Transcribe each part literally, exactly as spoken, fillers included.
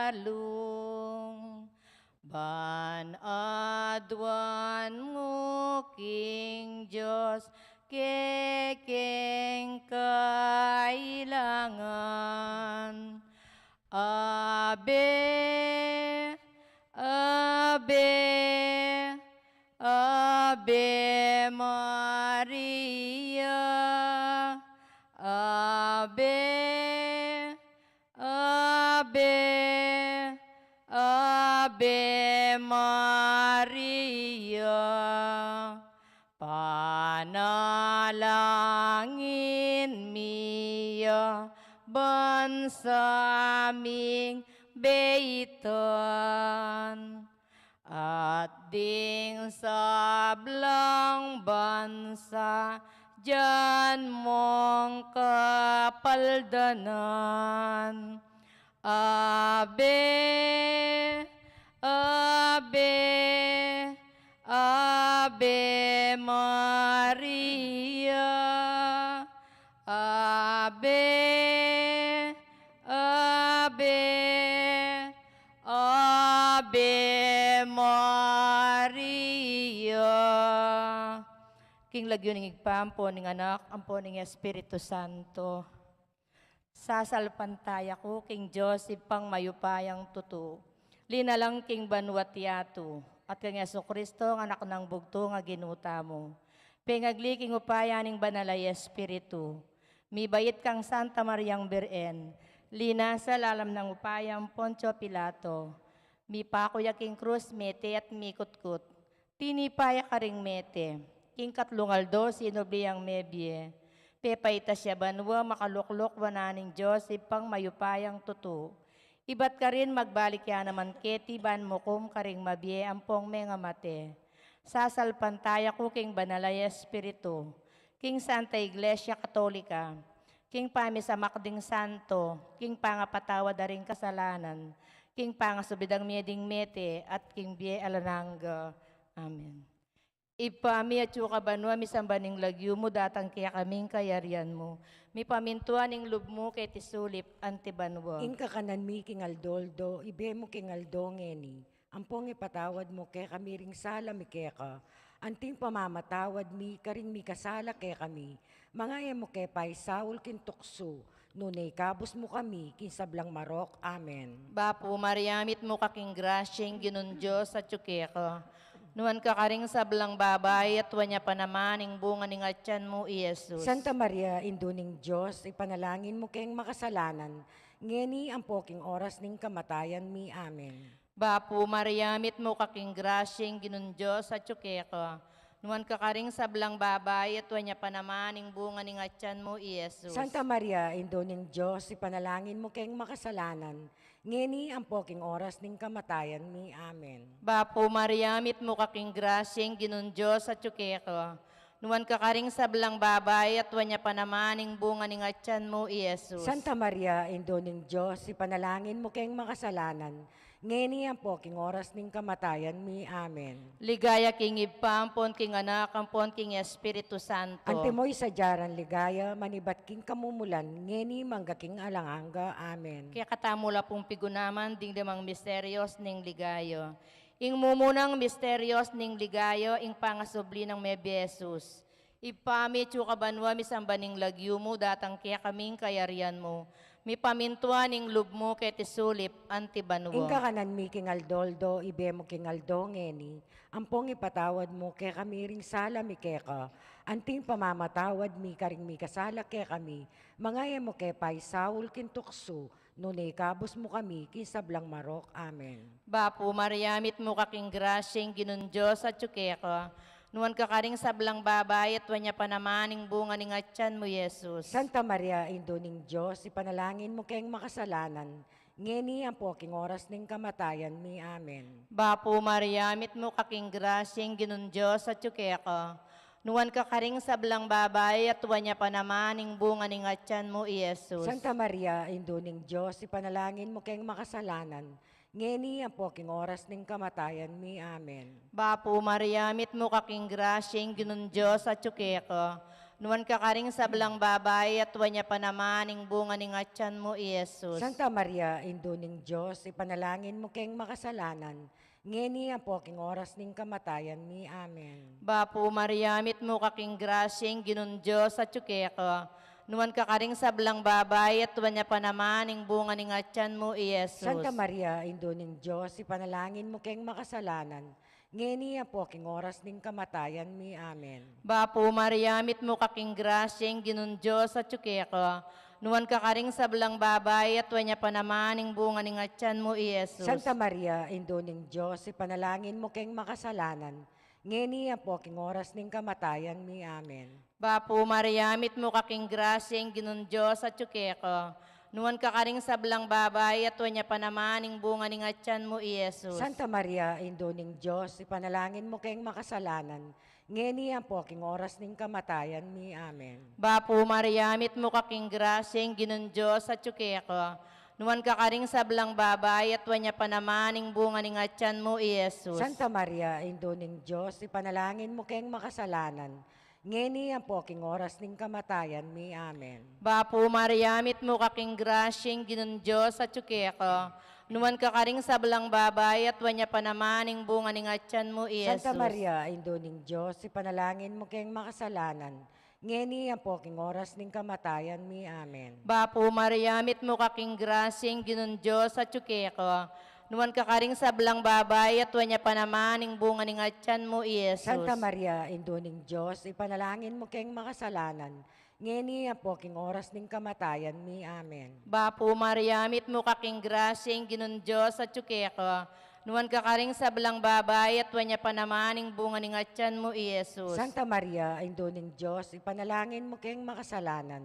talung. Ban aduan mu king Dios kekeng kailangan. Ave, Ave, Ave Maria. Ave, Ave, Ave Maria. Panalangin mi ya bansa ming beitan. At ding sablang bansa dian mong kapaldanan. Ave, Ave, Ave Maria. Ave, Ave, Ave Maria. King lagyu ning Ibpa, ampo ning Anak, ampo ning Espiritu Santo. Sasalpantaya ku king Dios Ibpang mayupayang tutu, linalang king banua't yatu, at kang Jesucristo, a Anak nang bugtung a Ginu tamu, pengagli king upaya ning Banal a Espiritu, mibait kang Santa Mariang Birhen, linasa lalam nang upaya nang Poncio Pilato, mipaku ya king krus, mete at mikutkut, tinipa ya karing mete, king katlung aldo sinubli yang mebie, pepaitas ya banua, makalukluk wanan ning Dios Ibpang mayupayang tutu. Ibat karin magbalik ya naman keti ban mukum karing mabie ampong mengamate. Sasalpantaya ku king Banal a Espiritu, king Santa Iglesia Katolika, king pamisamak ding santo, king pangapatawad da ring kasalanan, king pangasubli dang mie ding mete, at king bie alang angga. Amen. Ibpa mi, atsu ka banua, misamban ing lagyu mu, datang kekami ing kayarian mu, mipamintuan ing lub mu keti sulip anti banua. Ing kakanan mi king aldo-aldo, ibie mu king aldo ngeni. Ampong ipatawad mu kekami ring sala mi keka, anting pamamatawad mi karing mikasala kekami. Manga e mu ke paisaul king tuksu, nune ikabus mu kami king sablang marok. Amen. Bapu Maria, mitmu ka king grasya, ing Ginung Dios atyu keka. Nuan ka karing sablang babai, at nuan ya pa naman ing bunga ning atyan mu, i Jesus. Santa Maria, Indu ning Dios, ipanalangin mu keng makasalanan, ngeni ampo king oras ning kamatayan mi. Amen. Bapu Maria, mitmu ka king grasya, ing Ginung Dios atyu keka. Nuan ka karing sablang babai, at nuan ya pa naman ing bunga ning atyan mu, i Jesus. Santa Maria, Indu ning Dios, ipanalangin mu keng makasalanan, ngeni ampo king oras ning kamatayan mi. Amen. Bapu Maria, mitmu ka king grasya, ing Ginung Dios atyu keka. Nuan ka karing sablang babai, at nuan ya pa naman ing bunga ning atyan mu, i Jesus. Santa Maria, Indu ning Dios, ipanalangin mu keng makasalanan, ngeni ampo king oras ning kamatayan mi. Amen. Ligaya king Ibpa, ampon king Anak, ampon king Espiritu Santo. Antimo ing sadya rang ligaya, manibat king kamumulan, ngeni mangga king alang angga. Amen. Kekatamu la pung pigunaman ding limang misterios ning ligaya. Ing mumunang misterios ning ligaya, ing pangasubli nang mebie Jesus. Ibpa mi, atsu ka banua, misamban ing lagyu mu, datang kekami ing kayarian mu, mipamintuan ing lub mu keti sulip anti banua. Ing kakanan mi king aldo-aldo, ibie mu king aldo ngeni. Ampong ipatawad mu kekami ring sala mi keka, anting pamamatawad mi karing mikasala kekami. Manga e mu ke paisaul king tuksu, nune ikabus mu kami king sablang marok. Amen. Bapu Maria, mitmu ka king grasya, ing Ginung Dios atyu keka. Nuan ka karing sablang babai, at nuan ya pa naman ing bunga ning atyan mu, i Jesus. Santa Maria, Indu ning Dios, ipanalangin mu keng makasalanan, ngeni ampo king oras ning kamatayan mi. Amen. Bapu Maria, mitmu ka king grasya, ing Ginung Dios atyu keka. Nuan ka karing sablang babai, at nuan ya pa naman ing bunga ning atyan mu, i Jesus. Santa Maria, Indu ning Dios, ipanalangin mu keng makasalanan, ngeni ampo king oras ning kamatayan mi. Amen. Bapu Maria, mitmu ka king grasya, ing Ginung Dios atyu keka. Nuan ka karing sablang babai, at nuan ya pa naman ing bunga ning atyan mu, i Jesus. Santa Maria, Indu ning Dios, ipanalangin mu keng makasalanan, ngeni ampo king oras ning kamatayan mi. Amen. Bapu Maria, mitmu ka king grasya, ing Ginung Dios atyu keka. Nuan ka karing sablang babai, at nuan ya pa naman ing bunga ning atyan mu, i Jesus. Santa Maria, Indu ning Dios, ipanalangin mu keng makasalanan, ngeni ampo king oras ning kamatayan mi. Amen. Bapu Maria, mitmu ka king grasya, ing Ginung Dios atyu keka. Nuan ka karing sablang babai, at nuan ya pa naman ing bunga ning atyan mu, i Jesus. Santa Maria, Indu ning Dios, ipanalangin mu keng makasalanan, ngeni ampo king oras ning kamatayan mi. Amen. Bapu Maria, mitmu ka king grasya, ing Ginung Dios atyu keka. Nuan ka karing sablang babai, at nuan ya pa naman ing bunga ning atyan mu, i Jesus. Santa Maria, Indu ning Dios, ipanalangin mu keng makasalanan, ngeni ampo king oras ning kamatayan mi. Amen. Bapu Maria, mitmu ka king grasya, ing Ginung Dios atyu keka. Nuan ka karing sablang babai, at nuan ya pa naman ing bunga ning atyan mu, i Jesus. Santa Maria, Indu ning Dios, ipanalangin mu keng makasalanan, ngeni ampo king oras ning kamatayan mi. Amen. Bapu Maria, mitmu ka king grasya, ing Ginung Dios atyu keka. Nuan ka karing sablang babai, at nuan ya pa naman ing bunga ning atyan mu, i Jesus. Santa Maria, Indu ning Dios, ipanalangin mu keng makasalanan, ngeni ampo king oras ning kamatayan mi. Amen. Bapu Maria, mitmu ka king grasya, ing Ginung Dios atyu keka. Nuan ka karing sablang babai, at nuan ya pa naman ing bunga ning atyan mu, i Jesus. Santa Maria, Indu ning Dios, ipanalangin mu keng makasalanan, ngeni ampo king oras ning kamatayan mi. Amen. Bapu Maria, mitmu ka king grasya, ing Ginung Dios atyu keka. Nuan ka karing sablang babai, at nuan ya pa naman ing bunga ning atyan mu, i Jesus. Santa Maria, Indu ning Dios, ipanalangin mu keng makasalanan,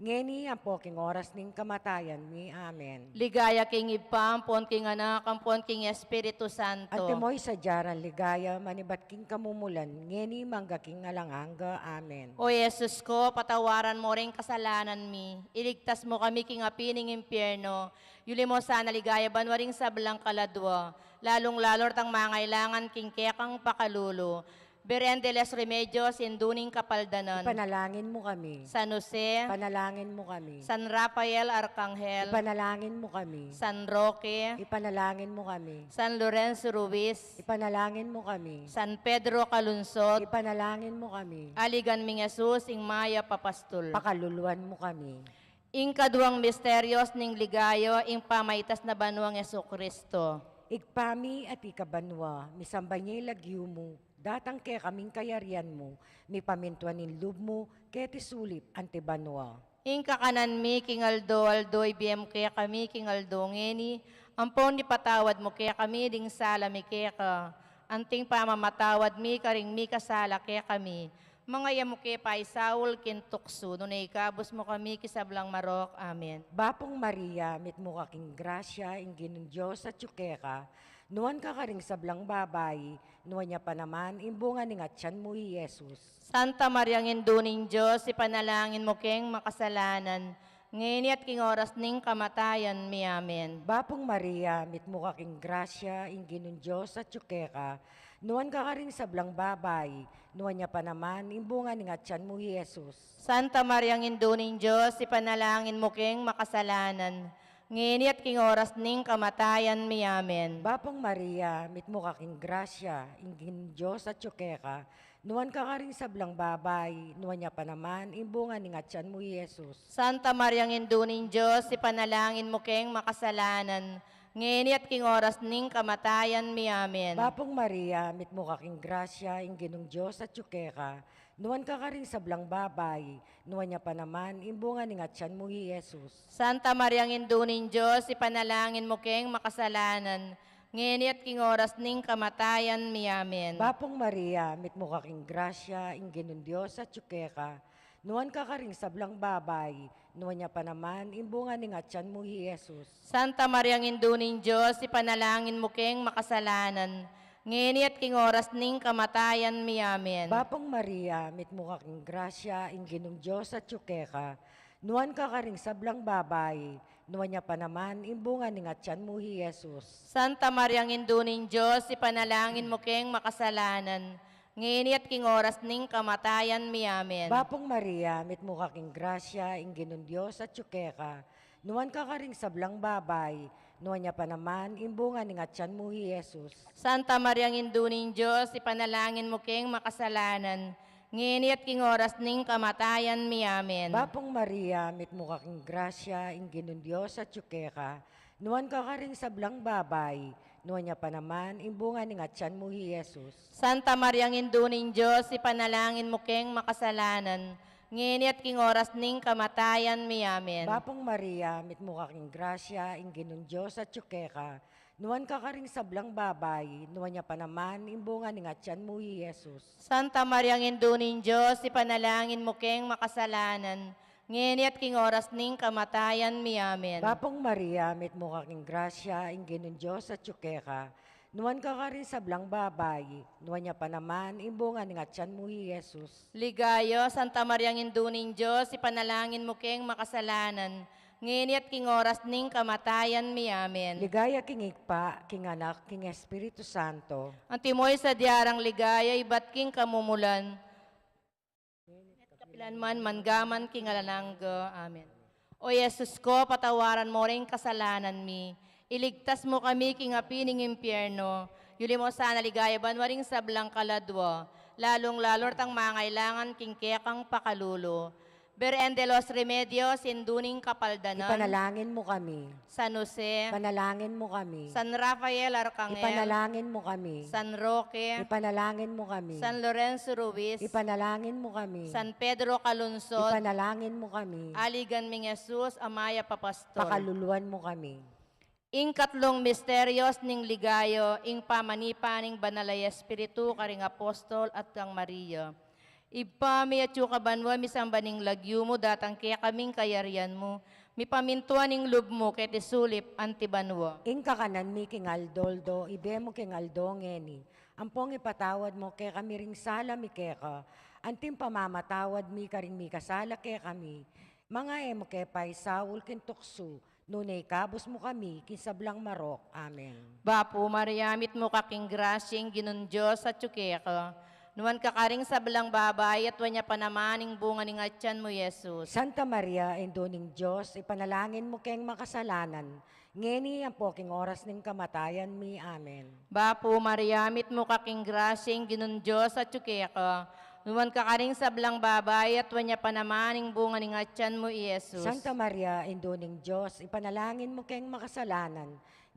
ngeni ampo king oras ning kamatayan mi. Amen. Ligaya king Ibpa, ampon king Anak, ampon king Espiritu Santo. Antimo ing sadya nang ligaya, manibat king kamumulan, ngeni mangga king alang angga. Amen. O Jesus ko, patawaran mu ring kasalanan mi, iligtas mu kami king api ning impyerno, yuli mu sana king ligaya banua ring sablang kaladua, lalung-lalu retang mangailangan king kekang pakalulu. Virgen de los Remedios, Indu ning Kapaldanan. Ipanalangin mu kami. San Jose. Ipanalangin mu kami. San Rafael Arkanghel. Ipanalangin mu kami. San Roque. Ipanalangin mu kami. San Lorenzo Ruiz. Ipanalangin mu kami. San Pedro Calungsod. Ipanalangin mu kami. Aligan ming Jesus, ing mayap a pastul. Pakaluluan mu kami. Ing kaduang misterios ning ligaya, ing pamaitas na banuang Jesucristo. Ibpa mi, atiu ka banua, misamban ya ing lagyu mu, datang kekami ing kayarian mu, mipamintuan ing lub mu, keti sulip anti banua. Ing kakanan mi king aldo-aldo ibie mu kekami king aldo ngeni, ampon ipatawad mu kekami ding sala mi keka, anting pamamatawad mi karing mikasala kekami. Manga e mu ke paisaul king tuksu, nune ikabus mu kami king sablang marok. Amen. Bapung Maria, mitmu ka king grasya, ing Ginung Dios atyu keka, nuan ka karing sablang babai, nuan ya pa naman ing bunga ning atyan mu, i Jesus. Santa Maria, Indu ning Dios, ipanalangin mu keng makasalanan, ngeni at king oras ning kamatayan mi. Amen. Bapung Maria, mitmu ka king grasya, ing Ginung Dios atyu keka, nuan ka karing sablang babai, nuan ya pa naman ing bunga ning atyan mu, i Jesus. Santa Maria, Indu ning Dios, ipanalangin mu keng makasalanan, ngeni at king oras ning kamatayan mi. Amen. Bapung Maria, mitmu ka king grasya, ing Ginung Dios atyu keka, nuan ka karing sablang babai, nuan ya pa naman ing bunga ning atyan mu, i Jesus. Santa Maria, Indu ning Dios, ipanalangin mu keng makasalanan, ngeni at king oras ning kamatayan mi. Amen. Bapung Maria, mitmu ka king grasya, ing Ginung Dios atyu keka, nuan ka karing sablang babai, nuan ya pa naman ing bunga ning atyan mu, i Jesus. Santa Maria, Indu ning Dios, ipanalangin mu keng makasalanan, ngeni at king oras ning kamatayan mi. Amen. Bapung Maria, mitmu ka king grasya, ing Ginung Dios atyu keka, nuan ka karing sablang babai, nuan ya pa naman ing bunga ning atyan mu, i Jesus. Santa Maria, Indu ning Dios, ipanalangin mu keng makasalanan, ngeni at king oras ning kamatayan mi. Amen. Bapung Maria, mitmu ka king grasya, ing Ginung Dios atyu keka, nuan ka karing sablang babai, nuan ya pa naman ing bunga ning atyan mu, i Jesus. Santa Maria, Indu ning Dios, ipanalangin mu keng makasalanan, ngeni at king oras ning kamatayan mi. Amen. Bapung Maria, mitmu ka king grasya, ing Ginung Dios atyu keka, nuan ka karing sablang babai, nuan ya pa naman ing bunga ning atyan mu, i Jesus. Santa Maria, Indu ning Dios, ipanalangin mu keng makasalanan, ngeni at king oras ning kamatayan mi. Amen. Bapung Maria, mitmu ka king grasya, ing Ginung Dios atyu keka, nuan ka karing sablang babai, nuan ya pa naman ing bunga ning atyan mu, i Jesus. Santa Maria, Indu ning Dios, ipanalangin mu keng makasalanan, ngeni at king oras ning kamatayan mi. Amen. Bapung Maria, mitmu ka king grasya, ing Ginung Dios atyu keka, nuan ka karing sablang babai, nuan ya pa naman ing bunga ning atyan mu, i Jesus. Santa Maria, Indu ning Dios, ipanalangin mu keng makasalanan, ngeni at king oras ning kamatayan mi. Amen. Bapung Maria, mitmu ka king grasya, ing Ginung Dios atyu keka, nuan ka karing sablang babai, nuan ya pa naman ing bunga ning atyan mu, i Jesus. Ligaya, Santa Maria, Indu ning Dios, ipanalangin mu keng makasalanan, ngeni at king oras ning kamatayan mi. Amen. Ligaya king Ibpa, king Anak, king Espiritu Santo. Antimo ing sadya rang ligaya ibat king kamumulan, kapilan man, mangga man king alang angga. Amen. O Jesus ko, patawaran mu ring kasalanan mi, iligtas mu kami king api ning impyerno, yuli mu sana king ligaya banua ring sablang kaladua, lalung-lalu na retang mangailangan king kekang pakalulu. Birhen de los Remedios, Indu ning Kapaldanan, ipanalangin mu kami. San Jose, ipanalangin mu kami. San Rafael Arcangel, ipanalangin mu kami. San Roque, ipanalangin mu kami. San Lorenzo Ruiz, ipanalangin mu kami. San Pedro Calungsod, ipanalangin mu kami. Aligan ming Jesus a mayap a pastor, pakaluluan mu kami. Ing katlung misteryos ning ligaya, ing pamanipa ning Banal a Espiritu karing apostol at kang Maria. Ibpa mi, atyu ka banua, misamban ing lagyu mu, datang kekami ing kayarian mu, mipamintuan ing lub mu keti sulip anti banua. Ing kakanan mi king aldo-aldo ibie mu king aldo ngeni. Ampong ipatawad mu kekami ring sala mi keka, anti ing pamamatawad mi karing mikasala kekami. Manga e mu ke paisaul king tuksu, nune ikabus mu kami king sablang marok. Amen. Bapu Maria, mitmu ka king grasya, ing Ginung Dios atyu keka. Nuan ka karing sablang babai, at nuan ya pa naman ing bunga ning atyan mu, i Jesus. Santa Maria, Indu ning Dios, ipanalangin mu keng makasalanan, ngeni ampo king oras ning kamatayan mi. Amen. Bapu Maria, mitmu ka king grasya, ing Ginung Dios atyu keka. Nuan ka karing sablang babai, at nuan ya pa naman ing bunga ning atyan mu, i Jesus. Santa Maria, Indu ning Dios, ipanalangin mu keng makasalanan,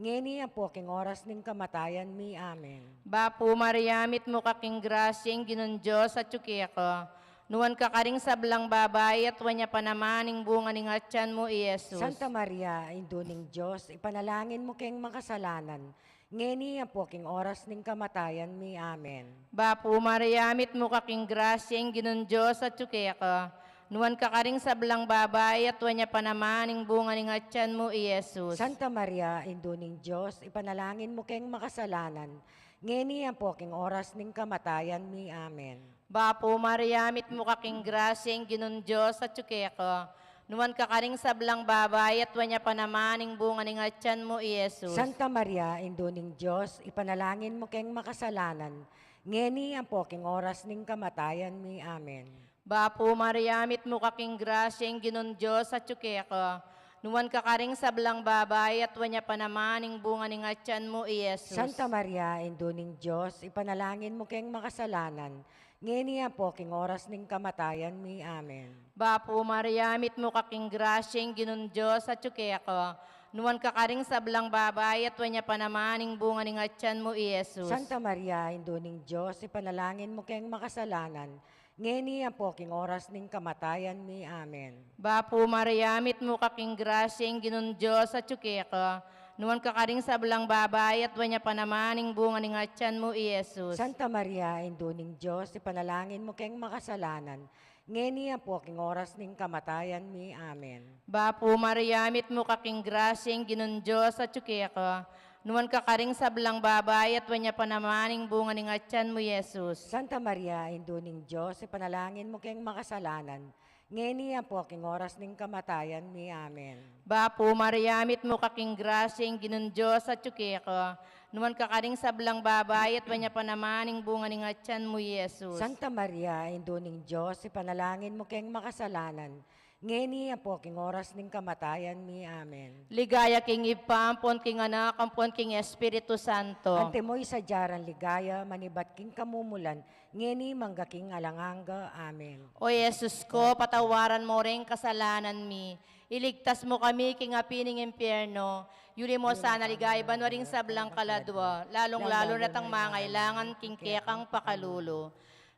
ngeni ampo king oras ning kamatayan mi. Amen. Bapu Maria, mitmu ka king grasya, ing Ginung Dios atyu keka. Nuan ka karing sablang babai, at nuan ya pa naman ing bunga ning atyan mu, i Jesus. Santa Maria, Indu ning Dios, ipanalangin mu keng makasalanan, ngeni ampo king oras ning kamatayan mi. Amen. Bapu Maria, mitmu ka king grasya, ing Ginung Dios atyu keka. Nuan ka karing sablang babai, at nuan ya pa naman ing bunga ning atyan mu, i Jesus. Santa Maria, Indu ning Dios, ipanalangin mu keng makasalanan, ngeni ampo king oras ning kamatayan mi. Amen. Bapu Maria, mitmu ka king grasya, ing Ginung Dios atyu keka. Nuan ka karing sablang babai, at nuan ya pa naman ing bunga ning atyan mu, i Jesus. Santa Maria, Indu ning Dios, ipanalangin mu keng makasalanan, ngeni ampo king oras ning kamatayan mi. Amen. Bapu Maria, mitmu ka king grasya, ing Ginung Dios atyu keka. Nuan ka karing sablang babai, at nuan ya pa naman ing bunga ning atyan mu, i Jesus. Santa Maria, Indu ning Dios, ipanalangin mu keng makasalanan, ngeni ampo king oras ning kamatayan mi. Amen. Bapu Maria, mitmu ka king grasya, ing Ginung Dios atyu keka. Nuan ka karing sablang babai, at nuan ya pa naman ing bunga ning atyan mu, i Jesus. Santa Maria, Indu ning Dios, ipanalangin mu keng makasalanan, ngeni ampo king oras ning kamatayan mi. Amen. Bapu Maria, mitmu ka king grasya, ing Ginung Dios atyu keka. Nuan ka karing sablang babai, at nuan ya pa naman ing bunga ning atyan mu, i Jesus. Santa Maria, Indu ning Dios, ipanalangin mu keng makasalanan, ngeni ampo king oras ning kamatayan mi. Amen. Bapu Maria, mitmu ka king grasya, ing Ginung Dios atyu keka. Nuan ka karing sablang babai, at nuan ya pa naman ing bunga ning atyan mu, i Jesus. Santa Maria, Indu ning Dios, ipanalangin mu keng makasalanan, Ngeni ampo king oras ning kamatayan mi. Amen. Bapu Maria, mitmu ka king grasya, ing Ginung Dios atyu keka. Nuan ka karing sablang babai, at nuan ya pa naman ing bunga ning atyan mu, i Jesus. Santa Maria, Indu ning Dios, ipanalangin mu keng makasalanan, ngeni ampo king oras ning kamatayan mi. Amen. Ligaya king Ibpa, ampon king Anak, ampon king Espiritu Santo. Antimo ing sadya rang ligaya, manibat king kamumulan, ngeni mangga king alang angga. Amen. O Jesus ko, patawaran mu ring kasalanan mi, iligtas mu kami king api ning impyerno, yuli mu sana ligaya banua ring sablang kaladua, lalung-lalu na retang mangailangan king kekang pakalulu.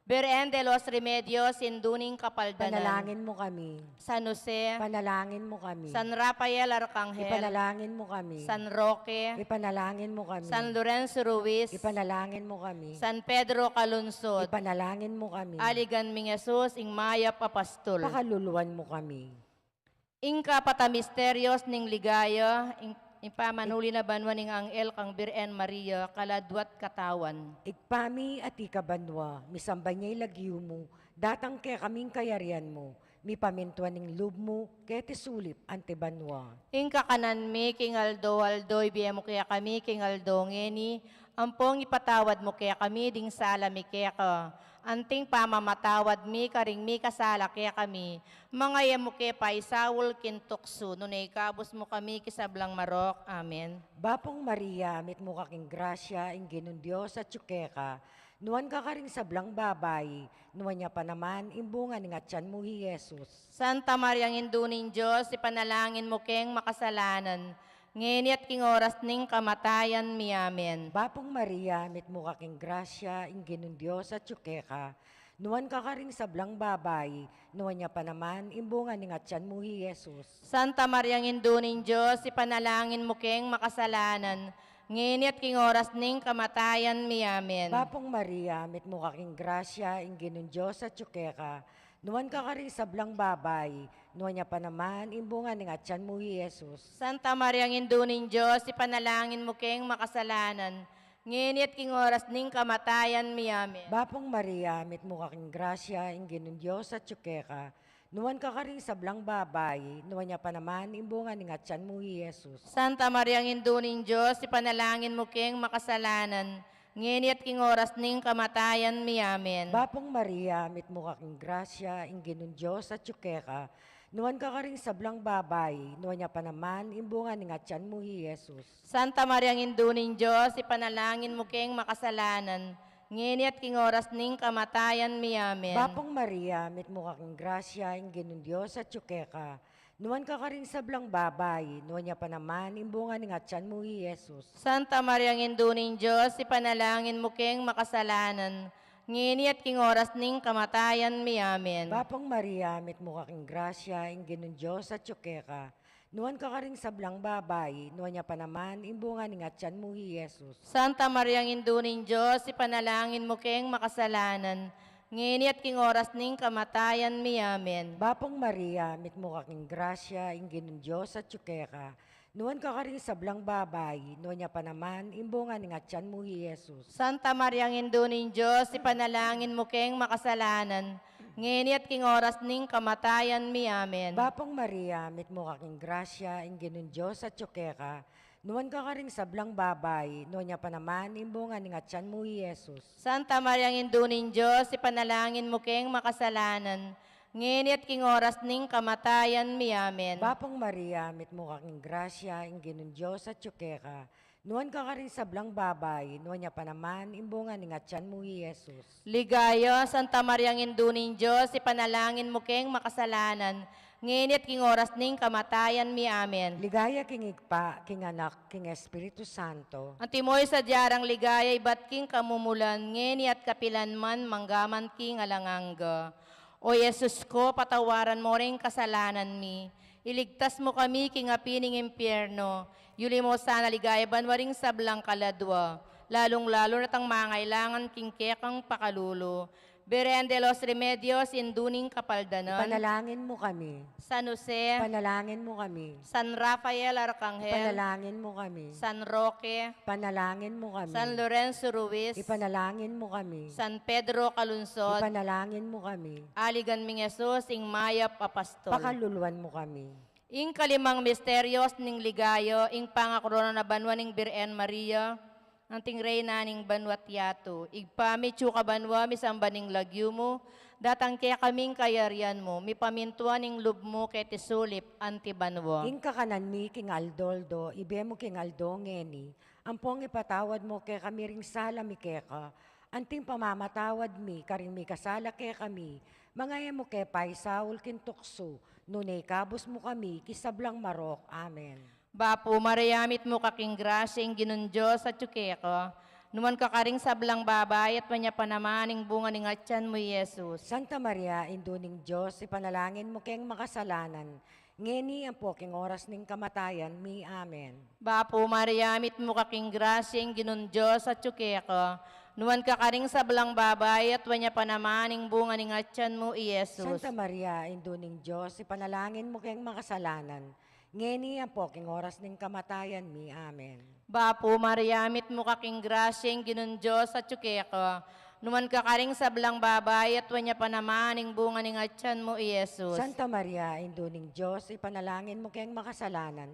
Birhen de los Remedios, Indu ning Kapaldanan. Panalangin mu kami. San Jose. Panalangin mu kami. San Rafael Arkanghel. Ipanalangin mu kami. San Roque. Ipanalangin mu kami. San Lorenzo Ruiz. Ipanalangin mu kami. San Pedro Calungsod. Ipanalangin mu kami. Aligan ming Jesus, ing mayap a pastul. Pakaluluan mu kami. Ing kapat a misterios ning ligaya, ing, ing pamanuli na banua ning anghel kang Birhen Maria, kaladua't katawan. Ibpa mi, atiu ka banua, misamban ya ing lagyu mu, datang kekami ing kayarian mu, mipamintuan ing lub mu, keti sulip anti banua. Ing kakanan mi king aldo-aldo ibie mu kekami king aldo ngeni, ampong ipatawad mu kekami ding sala mi keka, anting pamamatawad mi karing mikasala kekami. Manga e mu ke paisaul king tuksu, nune ikabus mu kami king sablang marok. Amen. Bapung Maria, mitmu ka king grasya, ing Ginung Dios atyu keka. Nuan ka karing sablang babai, nuan ya pa naman ing bunga ning atyan mu, i Jesus. Santa Mariang Indu ning Dios, ipanalangin mu keng makasalanan, ngeni at king oras ning kamatayan mi. Amen. Bapung Maria, mitmu ka king grasya, ing Ginung Dios atyu keka. Nuan ka karing sablang babai, nuan ya pa naman ing bunga ning atyan mu, i Jesus. Santa Mariang Indu ning Dios, ipanalangin mu keng makasalanan, ngeni at king oras ning kamatayan mi. Amen. Bapung Maria, mitmu ka king grasya, ing Ginung Dios atyu keka. Nuan ka karing sablang babai, nuan ya pa naman ing bunga ning atyan mu, i Jesus. Santa Mariang Indu ning Dios, ipanalangin mu keng makasalanan, ngeni at king oras ning kamatayan mi. Amen. Bapung Maria, mitmu ka king grasya, ing Ginung Dios atyu keka. Nuan ka karing sablang babai, nuan ya pa naman ing bunga ning atyan mu, i Jesus. Santa Mariang Indu ning Dios, ipanalangin mu keng makasalanan, ngeni at king oras ning kamatayan mi. Amen. Bapung Maria, mitmu ka king grasya, ing Ginung Dios atyu keka. Nuan ka karing sablang babai, nuan ya pa naman ing bunga ning atyan mu, i Jesus. Santa Mariang Indu ning Dios, ipanalangin mu keng makasalanan, ngeni at king oras ning kamatayan mi. Amen. Bapung Maria, mitmu ka king grasya, ing Ginung Dios atyu keka. Nuan ka karing sablang babai, nuan ya pa naman ing bunga ning atyan mu, i Jesus. Santa Mariang Indu ning Dios, ipanalangin mu keng makasalanan, ngeni at king oras ning kamatayan mi. Amen. Bapung Maria, mitmu ka king grasya, ing Ginung Dios atyu keka. Nuan ka karing sablang babai, nuan ya pa naman ing bunga ning atyan mu, i Jesus. Santa Mariang Indu ning Dios, ipanalangin mu keng makasalanan, ngeni at king oras ning kamatayan mi. Amen. Bapung Maria, mitmu ka king grasya, ing Ginung Dios atyu keka. Nuan ka karing sablang babai, nuan ya pa naman ing bunga ning atyan mu, i Jesus. Santa Mariang Indu ning Dios, ipanalangin mu keng makasalanan, ngeni at king oras ning kamatayan mi. Amen. Bapung Maria, mitmu ka king grasya, ing Ginung Dios atyu keka. Nuan ka karing sablang babai, nuan ya pa naman ing bunga ning atyan mu, i Jesus. Santa Mariang Indu ning Dios, ipanalangin mu keng makasalanan, ngeni at king oras ning kamatayan mi. Amen. Bapung Maria, mitmu ka king grasya, ing Ginung Dios atyu keka. Nuan ka karing sablang babai, nuan ya pa naman ing bunga ning atyan mu, i Jesus. Ligaya, Santa Mariang Indu ning Dios, ipanalangin mu keng makasalanan, ngeni at king oras ning kamatayan mi. Amen. Ligaya king Ibpa, king Anak, king Espiritu Santo. Antimo ing sadya rang ligaya ibat king kamumulan, ngeni at kapilan man, mangga man king alang angga. O Jesus ko, patawaran mu ring kasalanan mi, iligtas mu kami king api ning impyerno, yuli mu sana ligaya banua ring sablang kaladua, lalung-lalu na retang mangailangan king kekang pakalulu. Birhen de los Remedios, Indu ning Kapaldanan. Ipanalangin mo kami. San Jose. Ipanalangin mo kami. San Rafael Arkanghel. Ipanalangin mo kami. San Roque. Ipanalangin mo kami. San Lorenzo Ruiz. Ipanalangin mo kami. San Pedro Calungsod. Ipanalangin mo kami. Aligan ming Jesus, ing mayap a pastor. Pakaluluan mo kami. Ing kalimang misterios ning ligaya, ing pangakorona na banua ning Birhen Maria, anting Reyna ning banua't yatu. Ibpa mi, atsu ka banua, misamban ing lagyu mu, datang kekami ing kayarian mu, mipamintuan ing lub mu keti sulip anti banua. Ing kakanan mi king aldo-aldo, ibie mu king aldo ngeni, ampong ipatawad mu kekami ring sala mi keka, anting pamamatawad mi karing mikasala kekami, manga e mu ke paisaul king tuksu, nune ikabus mu kami king sablang marok. Amen. Bapu Maria, mitmu ka king grasya, ing Ginung Dios atyu keka. Nuan ka karing sablang babai, at nuan ya pa naman ing bunga ning atyan mu, i Jesus. Santa Maria, Indu ning Dios, ipanalangin mu keng makasalanan, ngeni ampo king oras ning kamatayan mi. Amen. Bapu Maria, mitmu ka king grasya, ing Ginung Dios atyu keka. Nuan ka karing sablang babai, at nuan ya pa naman ing bunga ning atyan mu, i Jesus. Santa Maria, Indu ning Dios, ipanalangin mu keng makasalanan, ngeni ampo king oras ning kamatayan mi. Amen. Bapu Maria, mitmu ka king grasya, ing Ginung Dios atyu keka. Nuan ka karing sablang babai, at nuan ya pa naman ing bunga ning atyan mu, i Jesus. Santa Maria, Indu ning Dios, ipanalangin mu keng makasalanan,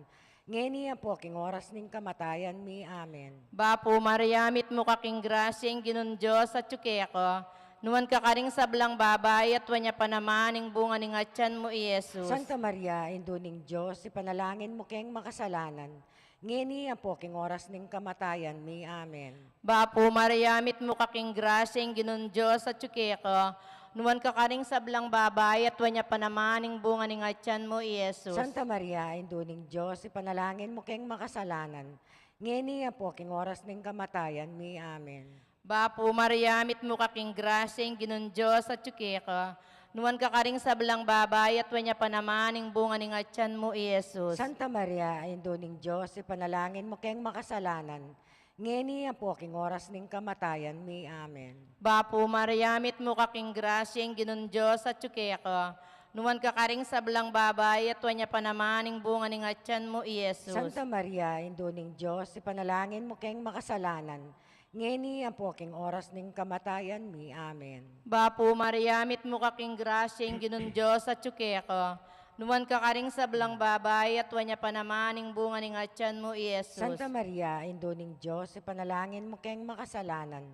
ngeni ampo king oras ning kamatayan mi. Amen. Bapu Maria, mitmu ka king grasya, ing Ginung Dios atyu keka. Nuan ka karing sablang babai, at nuan ya pa naman ing bunga ning atyan mu, i Jesus. Santa Maria, Indu ning Dios, ipanalangin mu keng makasalanan, ngeni ampo king oras ning kamatayan mi. Amen. Bapu Maria, mitmu ka king grasya, ing Ginung Dios atyu keka. Nuan ka karing sablang babai, at nuan ya pa naman ing bunga ning atyan mu, i Jesus. Santa Maria, Indu ning Dios, ipanalangin mu keng makasalanan, ngeni ampo king oras ning kamatayan mi. Amen. Bapu Maria, mitmu ka king grasya, ing Ginung Dios atyu keka. Nuan ka karing sablang babai, at nuan ya pa naman ing bunga ning atyan mu, i Jesus. Santa Maria, Indu ning Dios, ipanalangin mu keng makasalanan, ngeni ampo king oras ning kamatayan mi. Amen. Bapu Maria, mitmu ka king grasya, ing Ginung Dios atyu keka. Nuan ka karing sablang babai, at nuan ya pa naman ing bunga ning atyan mu, i Jesus. Santa Maria, Indu ning Dios, ipanalangin mu keng makasalanan, ngeni ampo king oras ning kamatayan mi. Amen. Bapu Maria, mitmu ka king grasya, ing Ginung Dios atyu keka. Nuan ka karing sablang babai, at nuan ya pa naman ing bunga ning atyan mu, i Jesus. Santa Maria, Indu ning Dios, ipanalangin mu keng makasalanan,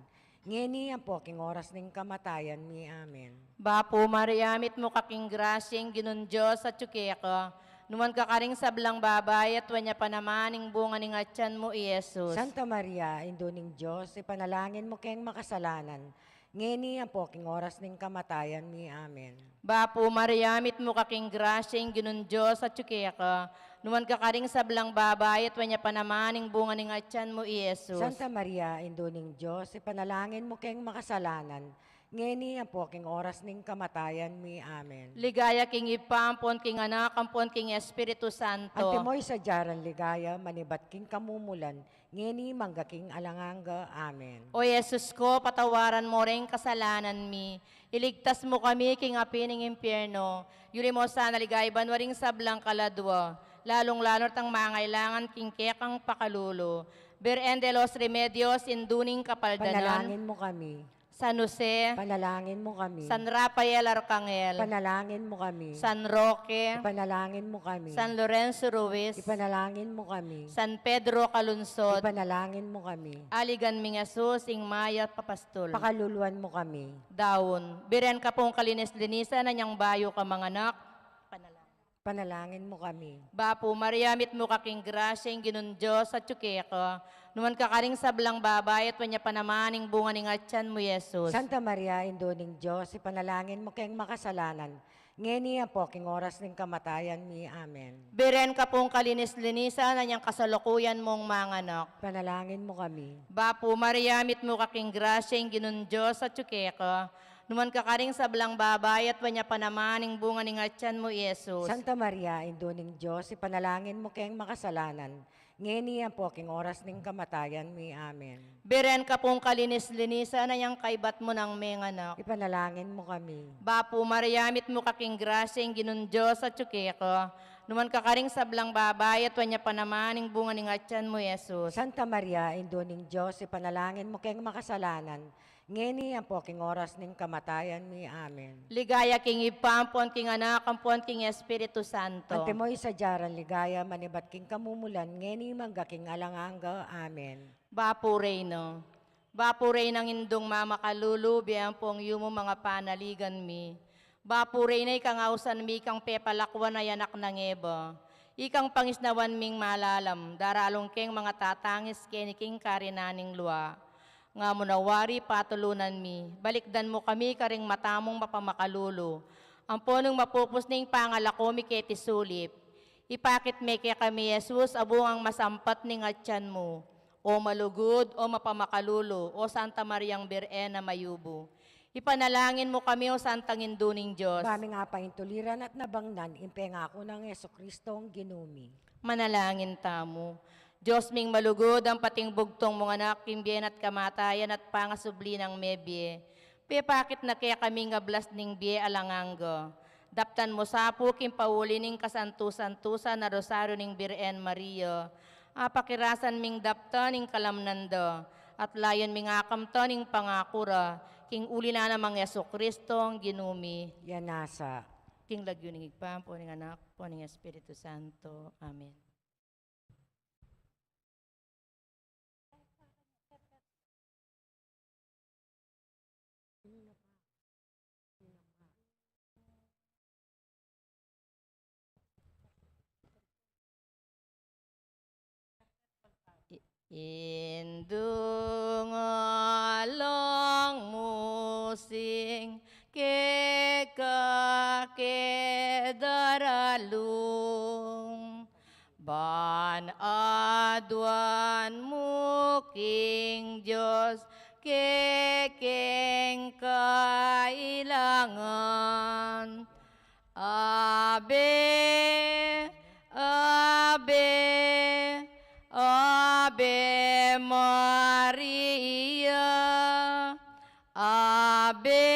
ngeni ampo king oras ning kamatayan mi. Amen. Bapu Maria, mitmu ka king grasya, ing Ginung Dios atyu keka. Nuan ka karing sablang babai, at nuan ya pa naman ing bunga ning atyan mu, i Jesus. Santa Maria, Indu ning Dios, ipanalangin mu keng makasalanan, ngeni ampo king oras ning kamatayan mi. Amen. Bapu Maria, mitmu ka king grasya, ing Ginung Dios atyu keka. Nuan ka karing sablang babai, at nuan ya pa naman ing bunga ning atyan mu, i Jesus. Santa Maria, Indu ning Dios, ipanalangin mu keng makasalanan, ngeni ampo king oras ning kamatayan mi. Amen. Ligaya king Ibpa, ampon king Anak, ampon king Espiritu Santo. Antimo ing sadya rang ligaya manibat king kamumulan, ngeni mangga king alang angga. Amen. O Jesus ko, patawaran mo ring kasalanan mi, iligtas mo kami king api ning impyerno, yuli mo sana king banua ring sablang kaladua, lalung-lalu na reng mangailangan king kekang pakalulu. Birhen de los Remedios, Indu ning Kapaldanan. Panalangin mo kami. San Jose. Panalangin mo kami. San Rafael Arcangel. Panalangin mo kami. San Roque. Ipanalangin mo kami. San Lorenzo Ruiz. Ipanalangin mo kami. San Pedro Calungsod. Ipanalangin mo kami. Aligan ming Jesus, ing mayap a pastul. Pakaluluan mo kami. Daun. Birhen ka pung kalinis-linisan, anyang bayu ka manganak. Panalangin. Panalangin mo kami. Bapu Maria, mitmu ka king grasya, ing Ginung Dios atyu keka. Nuan ka karing sablang babai, at nuan ya pa naman ing bunga ning atyan mu, i Jesus. Santa Maria, Indu ning Dios, ipanalangin mo keng makasalanan, ngeni ampo king oras ning kamatayan mi. Amen. Birhen ka pung kalinis-linisan, anyang kasalukuyan mung manganak. Panalangin mo kami. Bapu Maria, mitmu ka king grasya, ing Ginung Dios atyu keka. Nuan ka karing sablang babai, at nuan ya pa naman ing bunga ning atyan mu, i Jesus. Santa Maria, Indu ning Dios, ipanalangin mo keng makasalanan, ngeni ampo king oras ning kamatayan mi. Amen. Birhen ka pung kalinis-linisan a yang kaybat mu nang menganak. Ipanalangin mu kami. Bapu Maria, mitmu ka king grasya, ing Ginung Dios atyu keka. Nuan ka karing sablang babai, at nuan ya pa naman ing bunga ning atyan mu, Jesus. Santa Maria, Indu ning Dios, ipanalangin mu keng makasalanan, ngeni ampo king oras ning kamatayan mi. Amen. Ligaya king Ibpa, ampon king Anak, ampon king Espiritu Santo. Antimo ing sadya rang ligaya manibat king kamumulan, ngeni mangga king alang angga. Amen. Bapu Reyna. Bapu Reynang Indung mamakalulu, bie ampong yumu manga panaligan mi. Bapu Reyna, ikang ausan mi, ikang pepalakuan a anak nang Eva. Ikang pangisnawan ming malalam, daralung keng manga tatangis keni king karinan ning lua. Nga mu na wari patulunan mi, balikdan mu kami karing mata mung mapamakalulu. Ampo nung mapupus ne ing pangalako mi keti sulip, ipakit me kekami i Jesus a bungang masampat ning atyan mu. O malugud, o mapamakalulu, o Santa Mariang Birhen a mayumu. Ipanalangin mu kami, o Santang Indu ning Dios. Ba ming apaintuliran at nabangnan ing pengaku nang Jesucristong Ginu mi. Manalangin tamu. Dios ming malugud, ang pating bugtung mung Anak, king bie na at kamatayan at pangasubli nang mebie, pepakit na kekami ing ablas ning bie alang angga. Daptan mu sa pu king pauli ning kasantu-santusan a Rosario ning Birhen Maria, apakirasan ming daptan ing kalamnan da, at layun ming akamtan ing pangaku ra, king uli na namang Jesucristong Ginu mi. Yana sa. King lagyu ning Ibpa, ampo ning Anak, ampo ning Espiritu Santo. Amen. I-, Indung alang musing keka ke daralung, ban aduan mu king Dios kekeng kailangan. Ave, Ave, Ave Maria. Ave,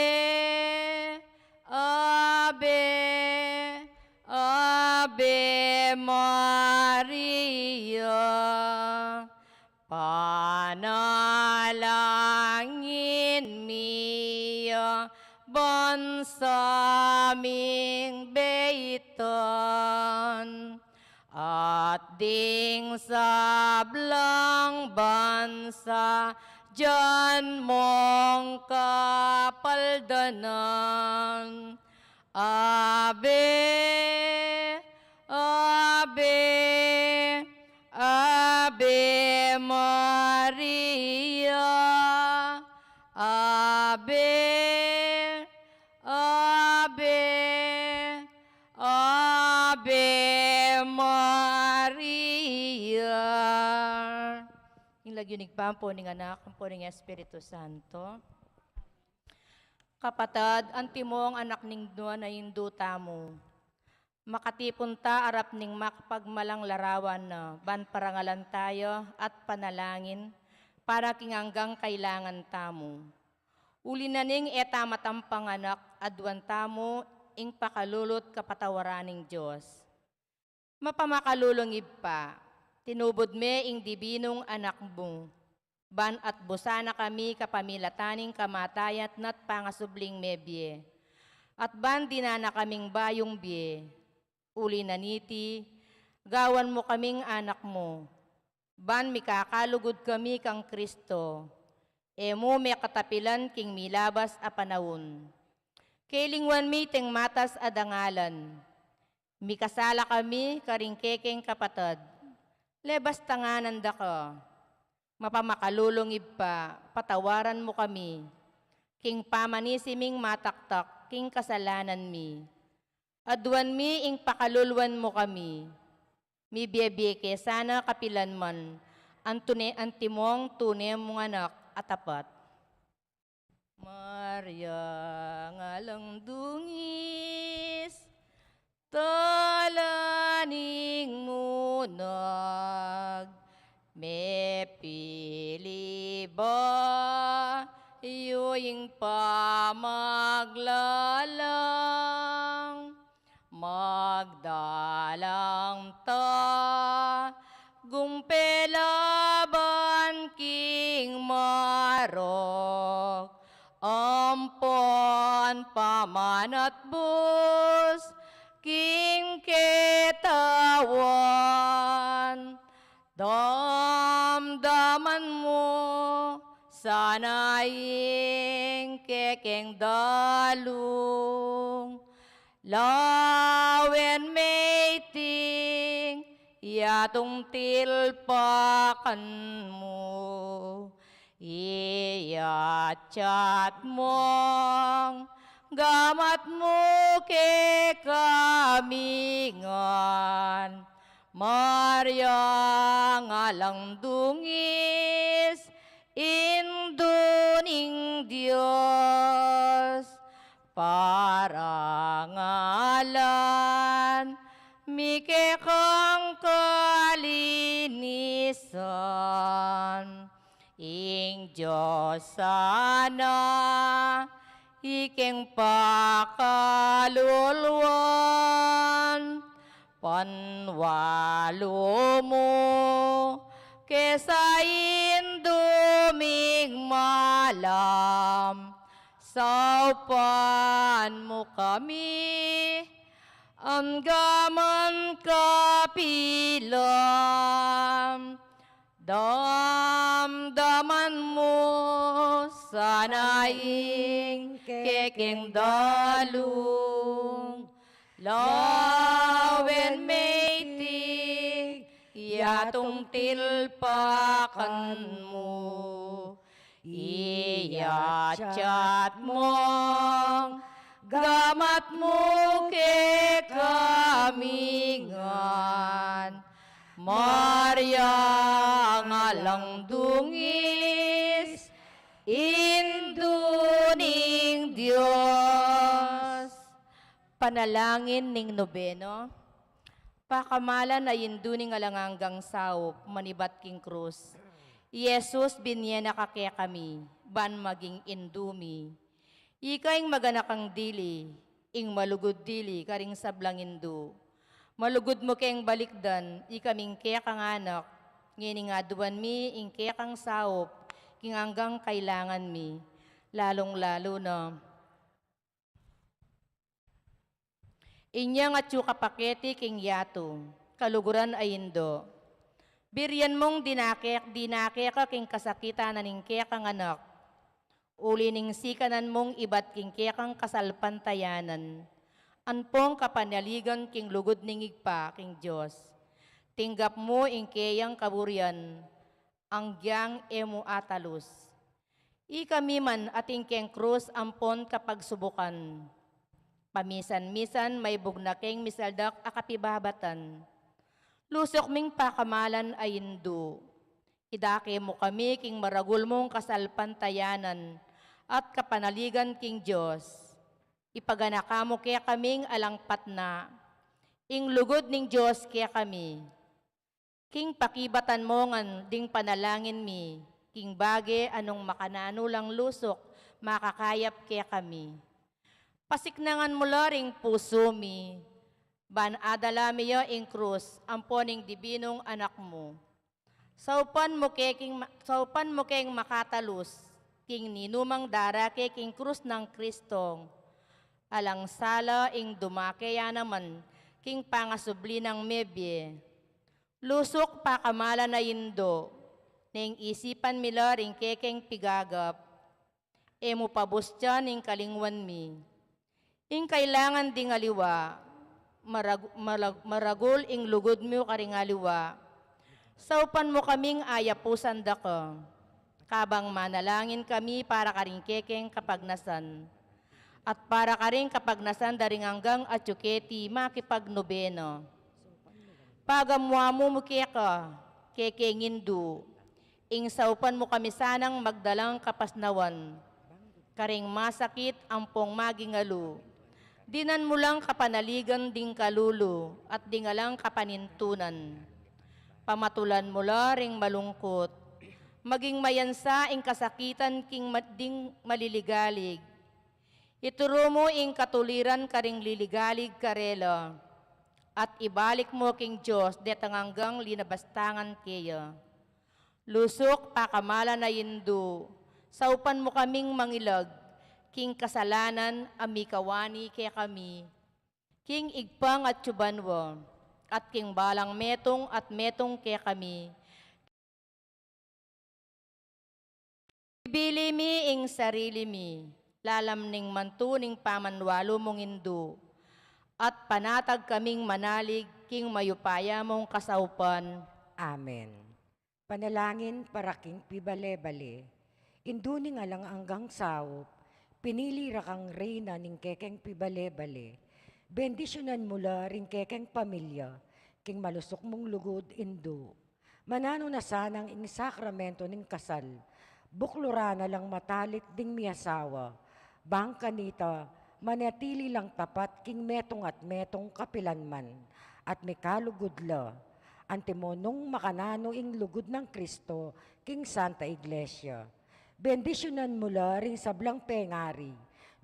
Ave, Ave Maria. Panalangin mi a bansa ming beitan, at ding sablang bansa dian mong kapaldanan. Ave, Ave, Ave Maria. Ave, Ave, Ave Maria. King lagyu ning Ibpa, ampo ning Anak, ampo ning Espiritu Santo. Kapatad, antimong anak ning Nuan a Indu tamu, makatipun ta arap ning makapagmalang larawan na, ban parangalan taya at panalangin para king anggang kailangan tamu. Uli na ning e ta matampang anak, aduan tamu ing pakalulu't kapatawaran ning Dios. Mapamakalulung Ibpa, tinubud me ing dibinung Anak mu, ban atbusan na kami kapamilatan ning kamatayan na't pangasubling mebie, at ban dinan na kaming bayung bie. Uli na niti, gawan mu kaming anak mu, ban mikakalugud kami kang Kristo. E mu mekatapilan king milabas a panaun. Kelingwan mi iting matas a dangalan. Mikasala kami karing kekeng kapatad. Lebas tanganan da ka. Mapamakalulung Ibpa, patawaran mu kami king pamanisi ming mataktak king kasalanan mi. Aduan mi ing pakaluluan mu kami. Mibie-bie ke sana kapilan man, antune, antimong tune mung anak a tapat. Maria, ngalang dungis, Tala ning munag, mepili ba yu ing pamaglalang? Magdalang ta, gumpe laban king marok, ampon pamanatbus king ketawan. Damdaman mu sana ing kekeng dalung, lawen me iting yatung tilpakan mu. Iyatyat mung gamat mu kekami ngan, Maria, alang dungis, Indu ning Dios, parangalan mi kekang kalinisan. Ing Dios sana ikeng pakaluluan, panwalu mu ke sa Indu ming malam, saupan mu kami anggaman kapilan. Damdaman mu sana ing kekeng dalung, lawen me iti yatung tilpakan mu. Iyatyat mung gamat mu kekami ngan, Maria, alang dungis, Indu ning Dios. Panalangin ning Nobeno. Pakamalan a Indu ning alang anggang saup, manibat king krus, i Jesus, binie na ka kekami ban maging Indu mi. Ika ing maganakang dili, ing malugud dili karing sablang indu. Malugud mu keng balikdan ikaming kekang anak, ngening aduan mi ing kekang saup king anggang kailangan mi, lalung-lalu na inyang atyu ka paketi king yatu, kaluguran a Indu. Birian mung dinake, dinake ka king kasakitan na ning kekang anak, uli ning sikanan mung ibat king kekang kasalpantayanan ampong kapanaligan king lugud ning Ibpa king Dios. Tinggap mu ing keyang kaburian, anggyang e mu atalus. Ikami man atin keng krus ampon kapagsubukan. Pamisan-misan maibug na keng misaldak a kapibabatan. Lusuk ming pakamalan a Indu. Idake mu kami king maragul mung kasalpantayanan at kapanaligan king Dios. Ipaganaka mu kekaming alang patna ing lugud ning Dios kekami. King pakibatan mu ngan ding panalangin mi, king bage a nung makananu lang lusuk, makakayap kekami. Pasiknangan mu la ring pusu mi, ban adala mi ya ing krus ampon ing dibinung anak mu. Saupan mu ke king ma-, saupan mu keng makatalus king ninumang darake king krus nang Kristong alang sala ing dumake ya naman king pangasubli nang mebie. Lusuk pakamalan a Indu, neng isipan mi la ring kekeng pigagap, e mu pabustan ing kalingwan mi. Ing kailangan ding aliwa, marag-, marag-, maragul ing lugud mu karing aliwa. Saupan mu kaming ayapusan da ka. Kabang manalangin kami para karing kekeng kapagnasan. At para karing kapagnasan da ring anggang atyu keti makipagnobena. Pagamu-amu mu keka, kekeng Indu, ing saupan mu kami sanang magdalang kapasnawan karing masakit ampong magingalu. Dinan mu lang kapanaligan ding kalulu at ding alang kapanintunan. Pamatulan mu la ring malungkut. Maging mayansa ing kasakitan king ma-, ding maliligalig. Ituru mu ing katuliran karing liligalig karela, at ibalik mu king Dios detang anggang linabastangan keya. Lusuk pakamalan a Indu, saupan mu kaming mangilag king kasalanan a mikawani kekami, king Ibpang atiu banua, at king balang metung at metung kekami. Ibili mi ing sarili mi lalam ning mantu ning pamanwalu mung Indu, at panatag kaming manalig king mayupaya mung kasaupan. Amen. Panalangin para king pibale-bale. Indu ning alang anggang saup, pinili ra kang reyna ning kekeng pibale-bale. Bendisyunan mu la ring kekeng pamilya king malusuk mung lugud, Indu. Mananu na sanang ing sakramento ning kasal, bukluran na lang matalik ding miasawa, bang kanita manatili lang tapat king metung at metung kapilanman, at mikalugud la, antimo nung makananu ing lugud nang Kristo king Santa Iglesia. Bendisyunan mu la ring sablang pengari,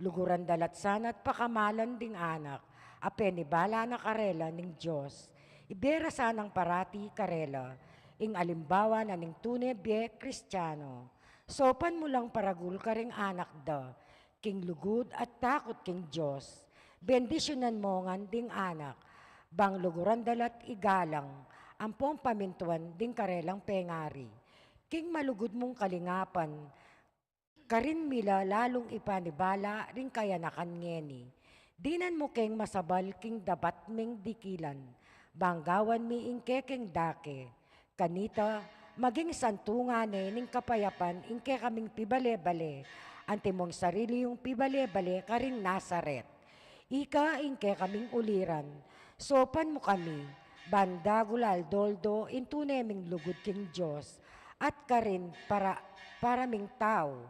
luguran da la at sana at pakamalan ding anak a penibala na karela ning Dios. Ibie ra sanang parati karela ing alimbawa na ning tune bie Kristiano. Saupan mu lang paragul karing anak da king lugud at takut king Dios. Bendisyunan mu ngan ding anak, bang luguran da la at igalang ampong pamintuan ding karelang pengari. King malugud mung kalingapan, karin mi la lalung ipanibala ring kayanakan ngeni. Dinan mu keng masabal king dapat ming dikilan, bang gawan mi ing kekeng dake. Kanita, maging santungan ne ning kapayapan ing kekaming pibale-bale, antimong sarili yung pibale-bale karing Nazaret. Ika ing kekaming uliran, saupan mu kami, ban dagul aldo-aldo ing tune ming lugud king Dios, at karin para, para ming tau,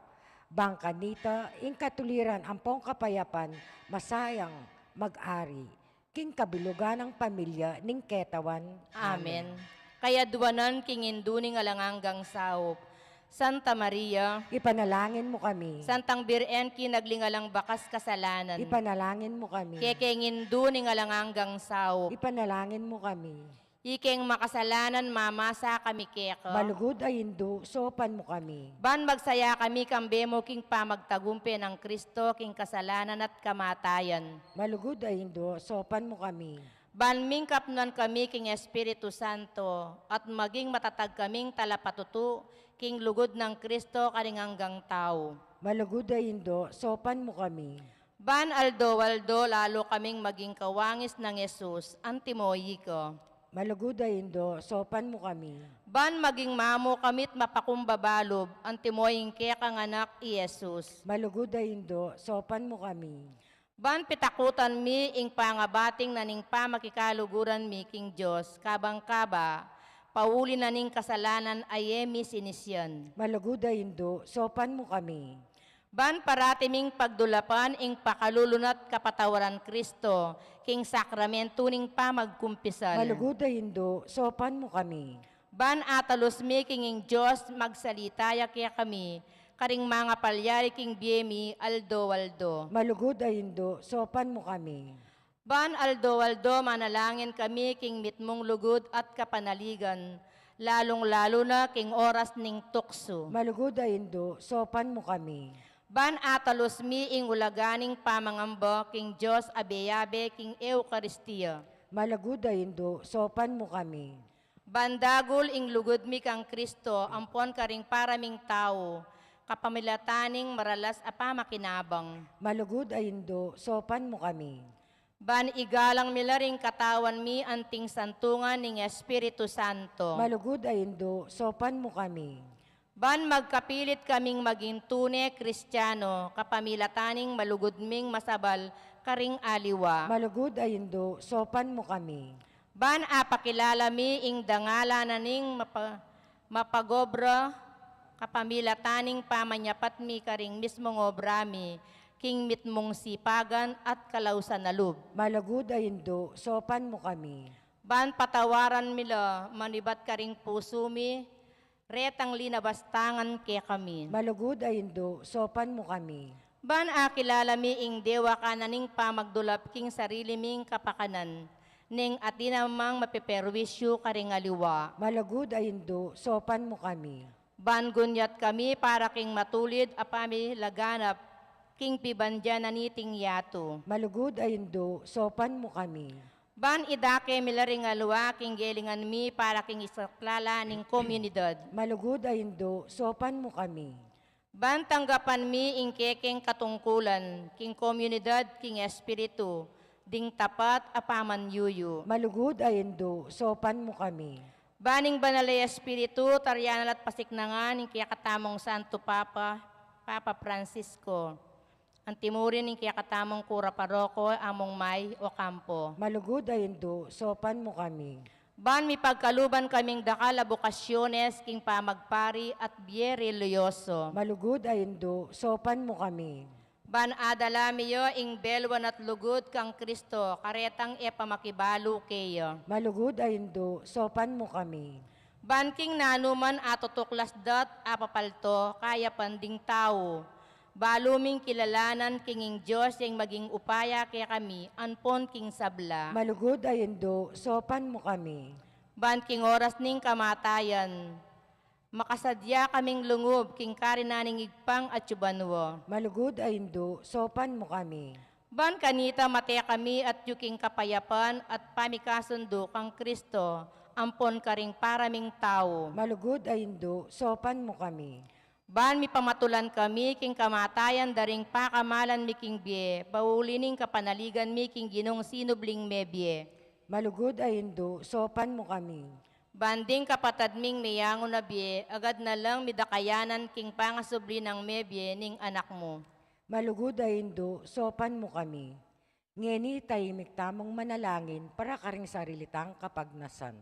bang kanita ing katuliran ampong kapayapan masayang mag-ari king kabilugan nang pamilya ning ketawan. Amen. Amen. Kayadwanan king Indu ning alang anggang saup, Santa Maria, ipanalangin mu kami. Santang Birhen king alang anggang bakas kasalanan, ipanalangin mu kami. Kekeng Indu ning alang anggang saup, ipanalangin mu kami. Ikeng makasalanan, mamasa kami keka. Malugud a Indu, saupan mu kami. Ban magsaya kami kambe mu king pamagtagumpe nang Kristo king kasalanan at kamatayan. Malugud a Indu, saupan mu kami. Ban mingkapnuan kami king Espiritu Santo, at maging matatag kaming talapatutu king lugud nang Kristo karing anggang tau. Malugud a Indu, saupan mu kami. Ban aldo-aldo lalu kaming maging kawangis nang Jesus, antimo ika. Malugud a Indu, saupan mu kami. Ban maging mamu kami't mapakumbaba lub, antimo ing kekang anak i Jesus. Malugud a Indu, saupan mu kami. Ban pitakutan mi ing pangabating na ning pamakikaluguran mi king Dios, kabang kaba, pauli na ning kasalanan a e mi sinisian. Malugud a Indu, saupan mu kami. Ban parati ming pagdulapan ing pakalulu na't kapatawaran Kristo, king sakramentu ning pamagkumpisal. Malugud a Indu, saupan mu kami. Ban atalus mi king ing Dios, magsalita ya kekami, karing mangapalyari king bie mi aldo-aldo. Malugud a Indu, saupan mu kami. Ban aldo-aldo manalangin kami king mitmung lugud at kapanaligan, lalung-lalu na king oras ning tuksu. Malugud a Indu, saupan mu kami. Ban atalus mi ing ulaga ning pamangamba king Dios a beyabe king Eukaristia. Malugud a Indu, saupan mu kami. Ban dagul ing lugud mi kang Kristo, ampon karing para ming tau, kapamilatan ning maralas a pamakinabang. Malugud a Indu, saupan mu kami. Ban igalang mi la ring katawan mi anting santungan ning Espiritu Santo. Malugud a Indu, saupan mu kami. Ban magkapilit kaming maging tune Kristiano, kapamilatan ning malugud ming masabal karing aliwa. Malugud a Indu, saupan mu kami. Ban apakilala mi ing dangalan na ning mapa-, mapagobra, kapamilatan ning pamanyapat mi karing mismung obra mi, king mitmung sipagan at kalausan a lub. Malugud a Indu, saupan mu kami. Ban patawaran mi la manibat karing pusu mi, retang linabastangan kekami. Malugud a Indu, saupan mu kami. Ban akilala mi ing dewa kanan ning pamagdulap king sarili ming kapakanan, neng atin namang mapeperwisyu karing aliwa. Malugud a Indu, saupan mu kami. Ban gunyat kami para king matulid a pamilaganap king pibandian na niting yatu. Malugud a Indu, saupan mu kami. Ban idake mi la ring aliwa king gelingan mi para king isaklala ning komunidad. Malugud a Indu, saupan mu kami. Ban tanggapan mi ing kekeng katungkulan king komunidad king espiritu, ding tapat a pamanyuyu. Malugud a Indu, saupan mu kami. Ban ing Banal a Espiritu, taryan na la't pasiknangan ing kekatamung Santo Papa, Papa Francisco. Antimurin ing kekatamung kura paroko, Among May Ocampo. Malugud a Indu, saupan mu kami. Ban mipagkaluban kaming dakal a bokasyones king pamagpari at bie relihiyoso. Malugud a Indu, saupan mu kami. Ban adala mi ya ing belwan at lugud kang Kristo, karetang e pamakibalu keya. Malugud a Indu, saupan mu kami. Ban king nanuman a tutuklas da't apapalto, kayapan ding tau, balu ming kilalanan king ing Dios yang maging upaya kekami, ampon king sabla. Malugud a Indu, saupan mu kami. Ban king oras ning kamatayan, makasadya kaming lungub king karinan ning Ibpang atsu banua. Malugud a Indu, saupan mu kami. Ban kanita mate kami at yu king kapayapan at pamikasundu kang Kristo, ampon karing para ming tau. Malugud a Indu, saupan mu kami. Ban mipamatulan kami king kamatayan da ring pakamalan mi king bie, pauli ning kapanaligan mi king Ginung sinubling mebie. Malugud a Indu, saupan mu kami. Ban ding kapatad ming meyangu na bie, agad na lang midakayanan king pangasubli nang mebie ning Anak mu. Malugud a Indu, saupan mu kami. Ngeni tahimik tamung manalangin para karing sarili tang kapagnasan.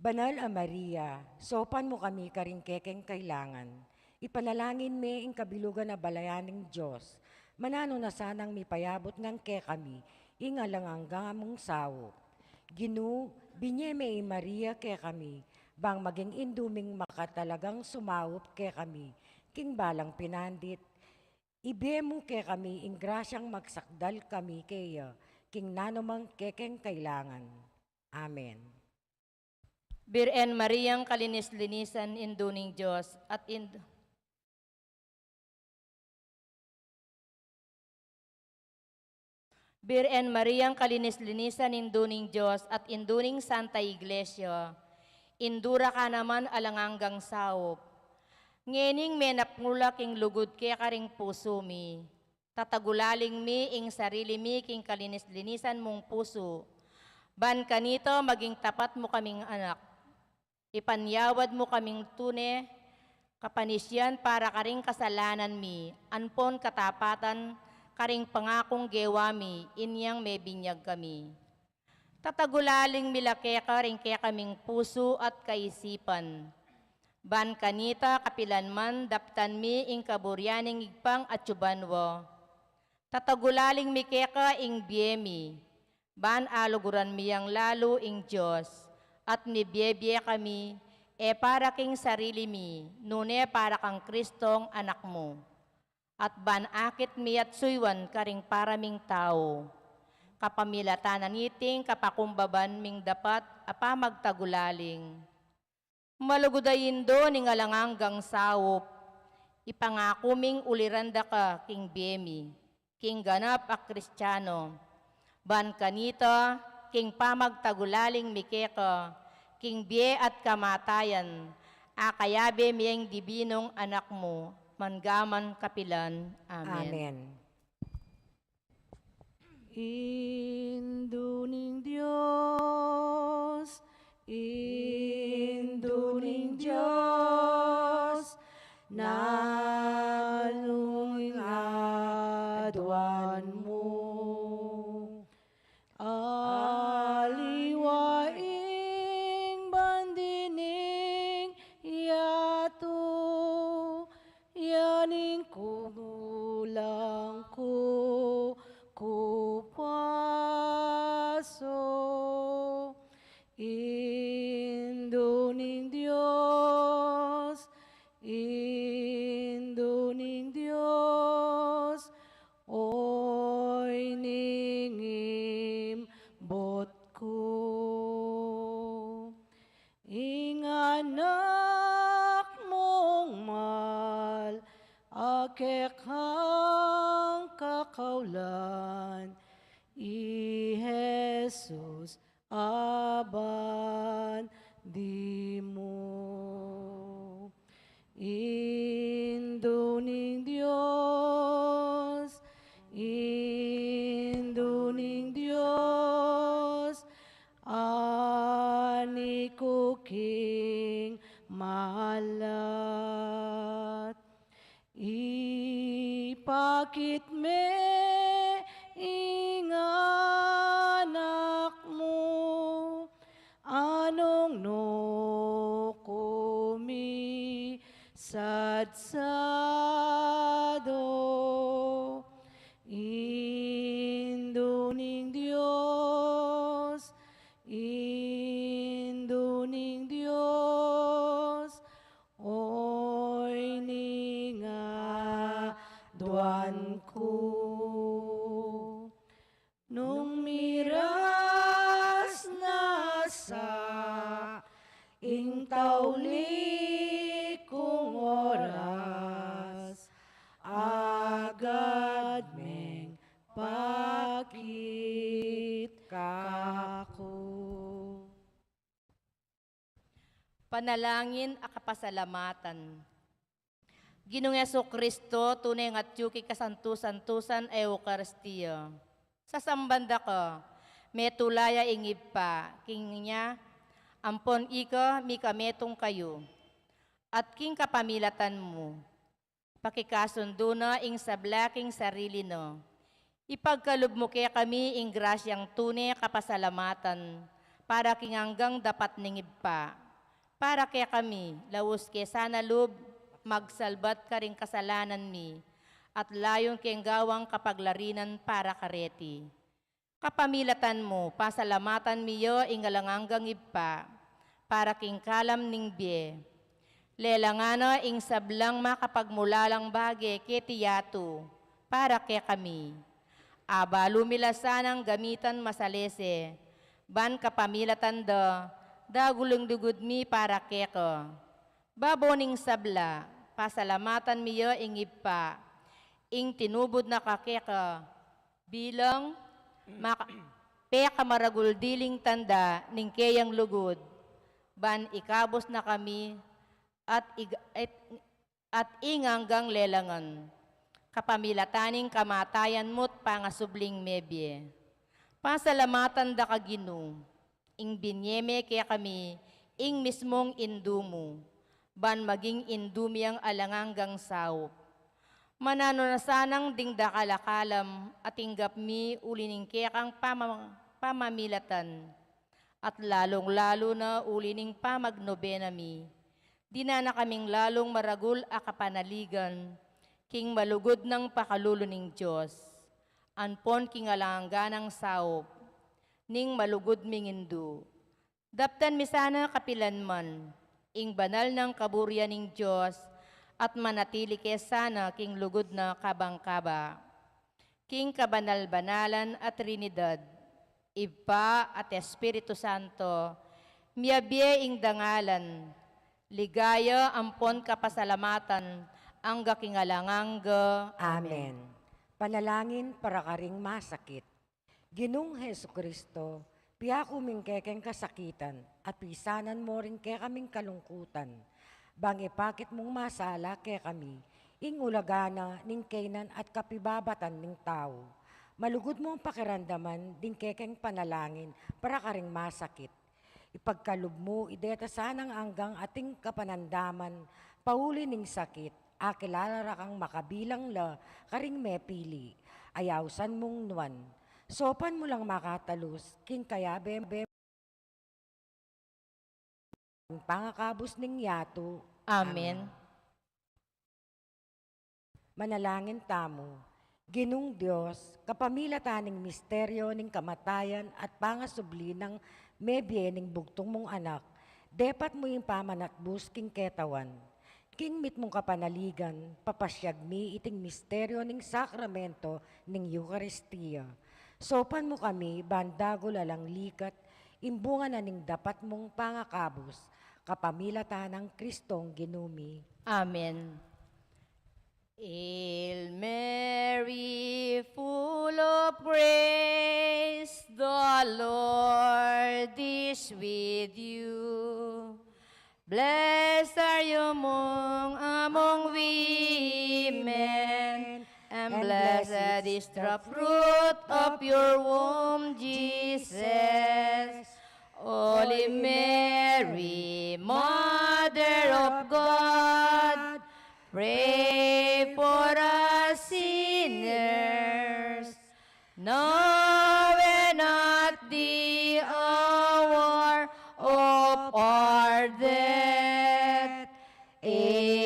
Banal a Maria, saupan mu kami karing kekeng kailangan. Ipanalangin me ing kabilugan a balayan ning Dios, mananu na sanang mipayabut ngan kekami ing alang angga mung saup. Ginu, binie me i Maria kekami, bang maging indu ming makatalagang sumaup kekami king balang pinandit. Ibie mu kekami ing grasyang magsakdal kami keya king nanumang kekeng kailangan. Amen. Birhen Mariang kalinis-linisan, Indu ning Dios, at Ind-, Birhen Mariang kalinis-linisan, Indu ning Dios, at Indu ning Santa Iglesia, Indu ra ka naman alang anggang saup. Ngening menapngu la king lugud keka ring pusu mi, tatagulaling mi ing sarili mi king kalinis-linisan mung pusu, ban kanita maging tapat mu kaming anak. Ipanyawad mu kaming tune kapanisian para karing kasalanan mi, ampon katapatan karing pangakung gewa mi inyang mebinyag kami. Tatagulaling mi la keka ring kekaming pusu at kaisipan. Ban kanita kapilan man daptan mi ing kaburian ning Ibpang atsu banua. Tatagulaling mi keka ing bie mi. Ban aluguran mi yang lalu ing Dios, at mibiebie kami, e para king sarili mi, nune para kang Kristong Anak mu. At ban akit mi at suyuan karing para ming tau, kapamilatan na niting kapakumbaban ming dapat a pamagtagulaling. Malugud a Indu ning alang anggang saup, ipangaku ming uliran da ka king bie mi, king ganap a Kristiano. Ban kanita, king pamagtagulaling mi keka, king bie at kamatayan, akayabe mi ing dibinung Anak mu, manggaman kapilan. Amen. Amen. Indu ning Dios, Indu ning Dios, nanung aduan mu. Aliwa ing bandi ning yatu, ya ning Kekang kakaulan, i Jesus, aban di mu. Indu ning Dios, Indu ning Dios, ani ku king malat. Ipakit me ing anak mu, a nung nu ku misadsadu. Indu ning Dios, Indu ning Dios, oy ning aduan ku. Nung miras na sa ing tauli kung oras, agad meng pakit kaku. Panalangin a kapasalamatan. Ginung Jesucristo, tune ngan atyu king kasantu-santusan a Eukaristia. Sasamban da ka, metula ya ing Ibpa, king nya, ampon ika mikametung kayu. At king kapamilatan mu, pakikasundu na ing sabla king sarili na. Ipagkalub mu kekami ing grasyang tune kapasalamatan para king anggang dapat ning Ibpa. Para kekami, laus ke sana lub magsalbat karing kasalanan mi, at layun keng gawang kapaglarinan para kareti. Kapamilatan mu, pasalamatan mi ya ing alang anggang Ibpa, para king kalam ning bie. Lelangan na ing sablang makapagmulalang bage keti yatu, para kekami. Abalu mi la sanang gamitan masalese, ban kapamilatan da, dagul ing lugud mi para keka. Babo ning sabla, pasalamatan mi ya ing Ibpa, ing tinubud na ka keka, bilang maka-, pekamaragul diling tanda ning keyang lugud, ban ikabus na kami at ig-, at, at ing anggang lelangan, kapamilatan ning kamatayan mu't pangasubling mebie. Pasalamatan da ka, Ginu, ing binie me kekami ing mismung Indu mu, ban maging Indu mi yang alang anggang saup. Mananu na sanang ding dakal a kalam a tinggap mi uli ning kekang pama-, pamamilatan, at lalung-lalu na uli ning pamagnobena mi. Dinan na kaming lalung maragul a kapanaligan king malugud nang pakalulu ning Dios, ampon king alang angga nang saup ning malugud ming Indu. Daptan mi sana kapilan man ing banal nang kaburian ning Dios, at manatili ke sana king lugud na kabang kaba. King kabanal-banalan a Trinidad, Ibpa at Espiritu Santo, miyabie ing dangalan, ligaya ampon kapasalamatan, angga king alang angga. Amen. Amen. Panalangin para karing masakit. Ginung Jesucristo, piyaku ming kekeng kasakitan, at pisanan mo ring kekaming kalungkutan. Bang ipakit mung masala kekami ing ulaga na ning kaynan at kapibabatan ning tau. Malugud mung pakiramdaman ding kekeng panalangin para karing masakit. Ipagkalub mu i deta sanang anggang ating kapanamdaman pauli ning sakit, akilala ra kang makabilang la karing mepili. Ayausan mung nuan. Saupan mu lang makatalus king kayabe-be pangakabus ning yatu. Amen. Amen. Manalangin tamu. Ginung Dios, kapamilatan ning misteryo ning kamatayan at pangasubli nang mebie ning bugtung mung Anak, depat mu ing pamanatbus king ketawan. King mitmung kapanaligan, papasyag mi iting misteryo ning sakramento ning Eukaristia. Saupan mu kami ban dagul alang likat ing bunga na ning dapat mung pangakabus, kapamilatan nang Kristong Ginu mi. Amen. Hail Mary, full of grace, the Lord is with you. Blessed are you among, among women, and blessed is the fruit of your womb, Jesus. Holy Mary, Mother of God, pray for us sinners, now and at the hour of our death. Amen.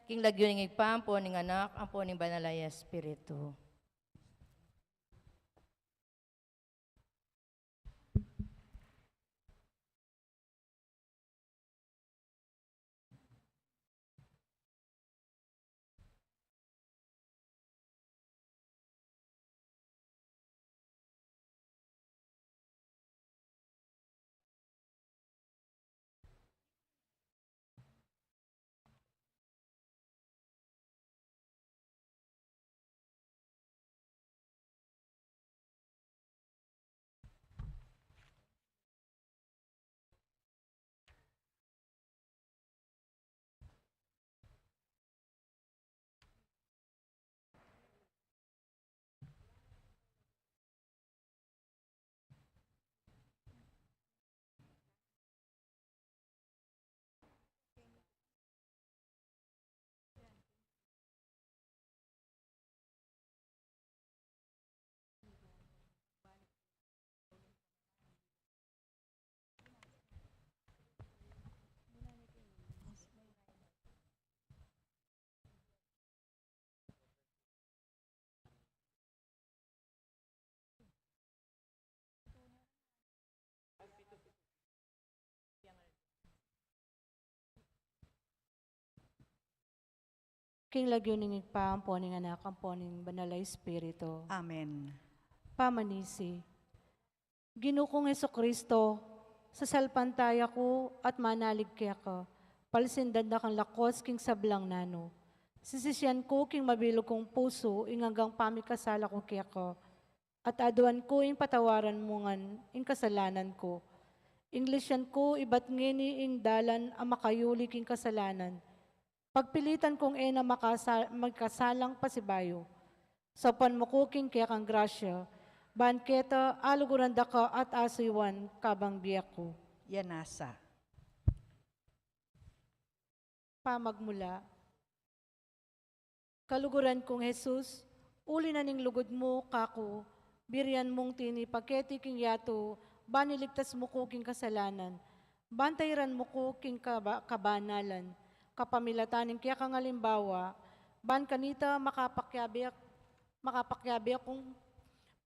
King lagyu ning Ibpa, ampo ning Anak, ampo ning Banal a Espiritu. King lagyu ning Ibpa, ampo ning Anak, ampo ning Banal a Espiritu. Amen. Pamanisi. Ginu kung Jesucristo, sasalpantaya ku at manalig keka, palsindan da kang lakwas king sablang nanu. Sisisian ku king mabilug kung pusu ing anggang pamikasala ku keka, at aduan ku ing patawaran mu ngan ing kasalanan ku. Inglisian ku ibat ngeni ing dalan a makayuli king kasalanan. Pagpilitan kung e na makasa-, magkasalang pasibayu. Saupan mu ku king kekang grasya, ban keta aluguran da ka at asuyuan kabang bie ku. Yan nasa. Pamagmula. Kaluguran kung Jesus, uli na ning lugud mu kaku, birian mung tinipa keti king yatu, ban iligtas mu ku king kasalanan. Ban tairan mu ku king kaba-, kabanalan, kapamilatan ning kekang alimbawa, ban kanita makapakiabe, makapakiabe kung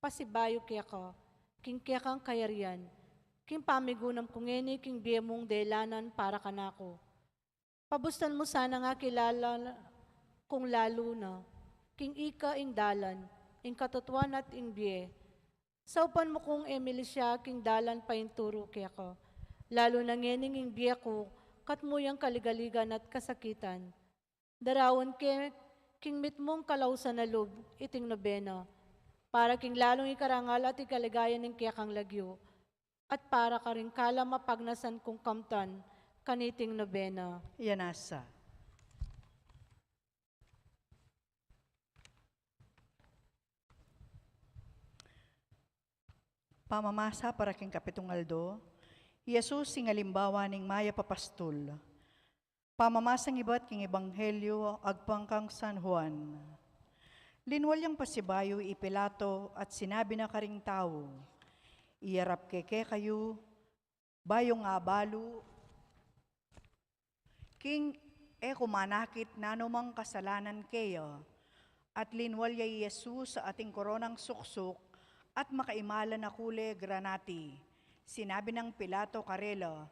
pasibayu keka, king kekang kayarian, king pamigunam ku ngeni king bie mung delanan para kanaku. Pabustan mu sanang akilala kung lalu na, king ika ing dalan, ing katutuan at ing bie. Saupan mu kung e milisya king dalan painturu keka. Lalu na ngening ing bie ku, katmu yang kaligaligan at kasakitan. Daraun ke, king mitmung kalausan a lub, iting nobena. Para king lalung ikarangal at ikaligaya ning kekang lagyu. At para karing kalam a pagnasan kung kamtan, kaniting nobena. Yan nasa. Pamamasa para king kapitung aldo, Jesus ing alimbawa ning mayap a pastul. Pamamasang ibat king Ebanghelyo agpang kang San Juan. Linwal yang pasibayu i Pilato at sinabi na karing tau, "Iyarap ke kekayu, bayu nga abalu king e ku manakit nanumang kasalanan keya." At linwal ya i Jesus ating koronang suksuk at makaimalan a kule granati. Sinabi nang Pilato karela,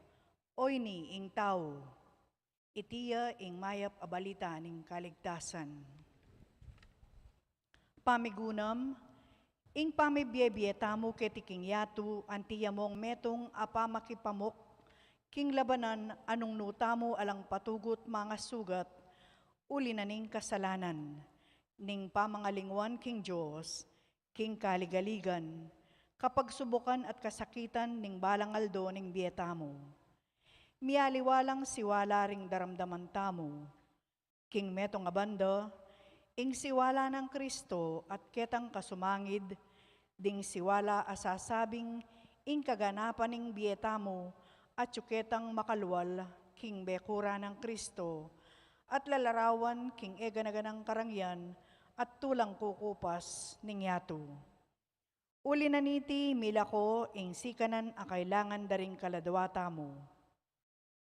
"Oyni ing tau." Iti ya ing mayap a balita ning kaligtasan. Pamigunam, ing pamibie-bie tamu keti king yatu, anti ya mung metung a pamakipamuk King labanan a nung nu tamu alang patugut mangasugat, uli na ning kasalanan, ning pamangalingwan king Dios, king kaligaligan, kapagsubukan at kasakitan ning balang aldo ning bie tamu. Mialiwa lang siwala ring daramdaman tamu. King metung a banda, ing siwala nang Kristo at ketang kasumangid, ding siwala a sasabing ing kaganapan ning bie tamu, at ketang makalwal king bekura nang Kristo, at lalarawan king eganaganang karangian at tulang kukupas ning yatu. Uli na niti, milako ing sikanan a kailangan da ring kaladua tamu.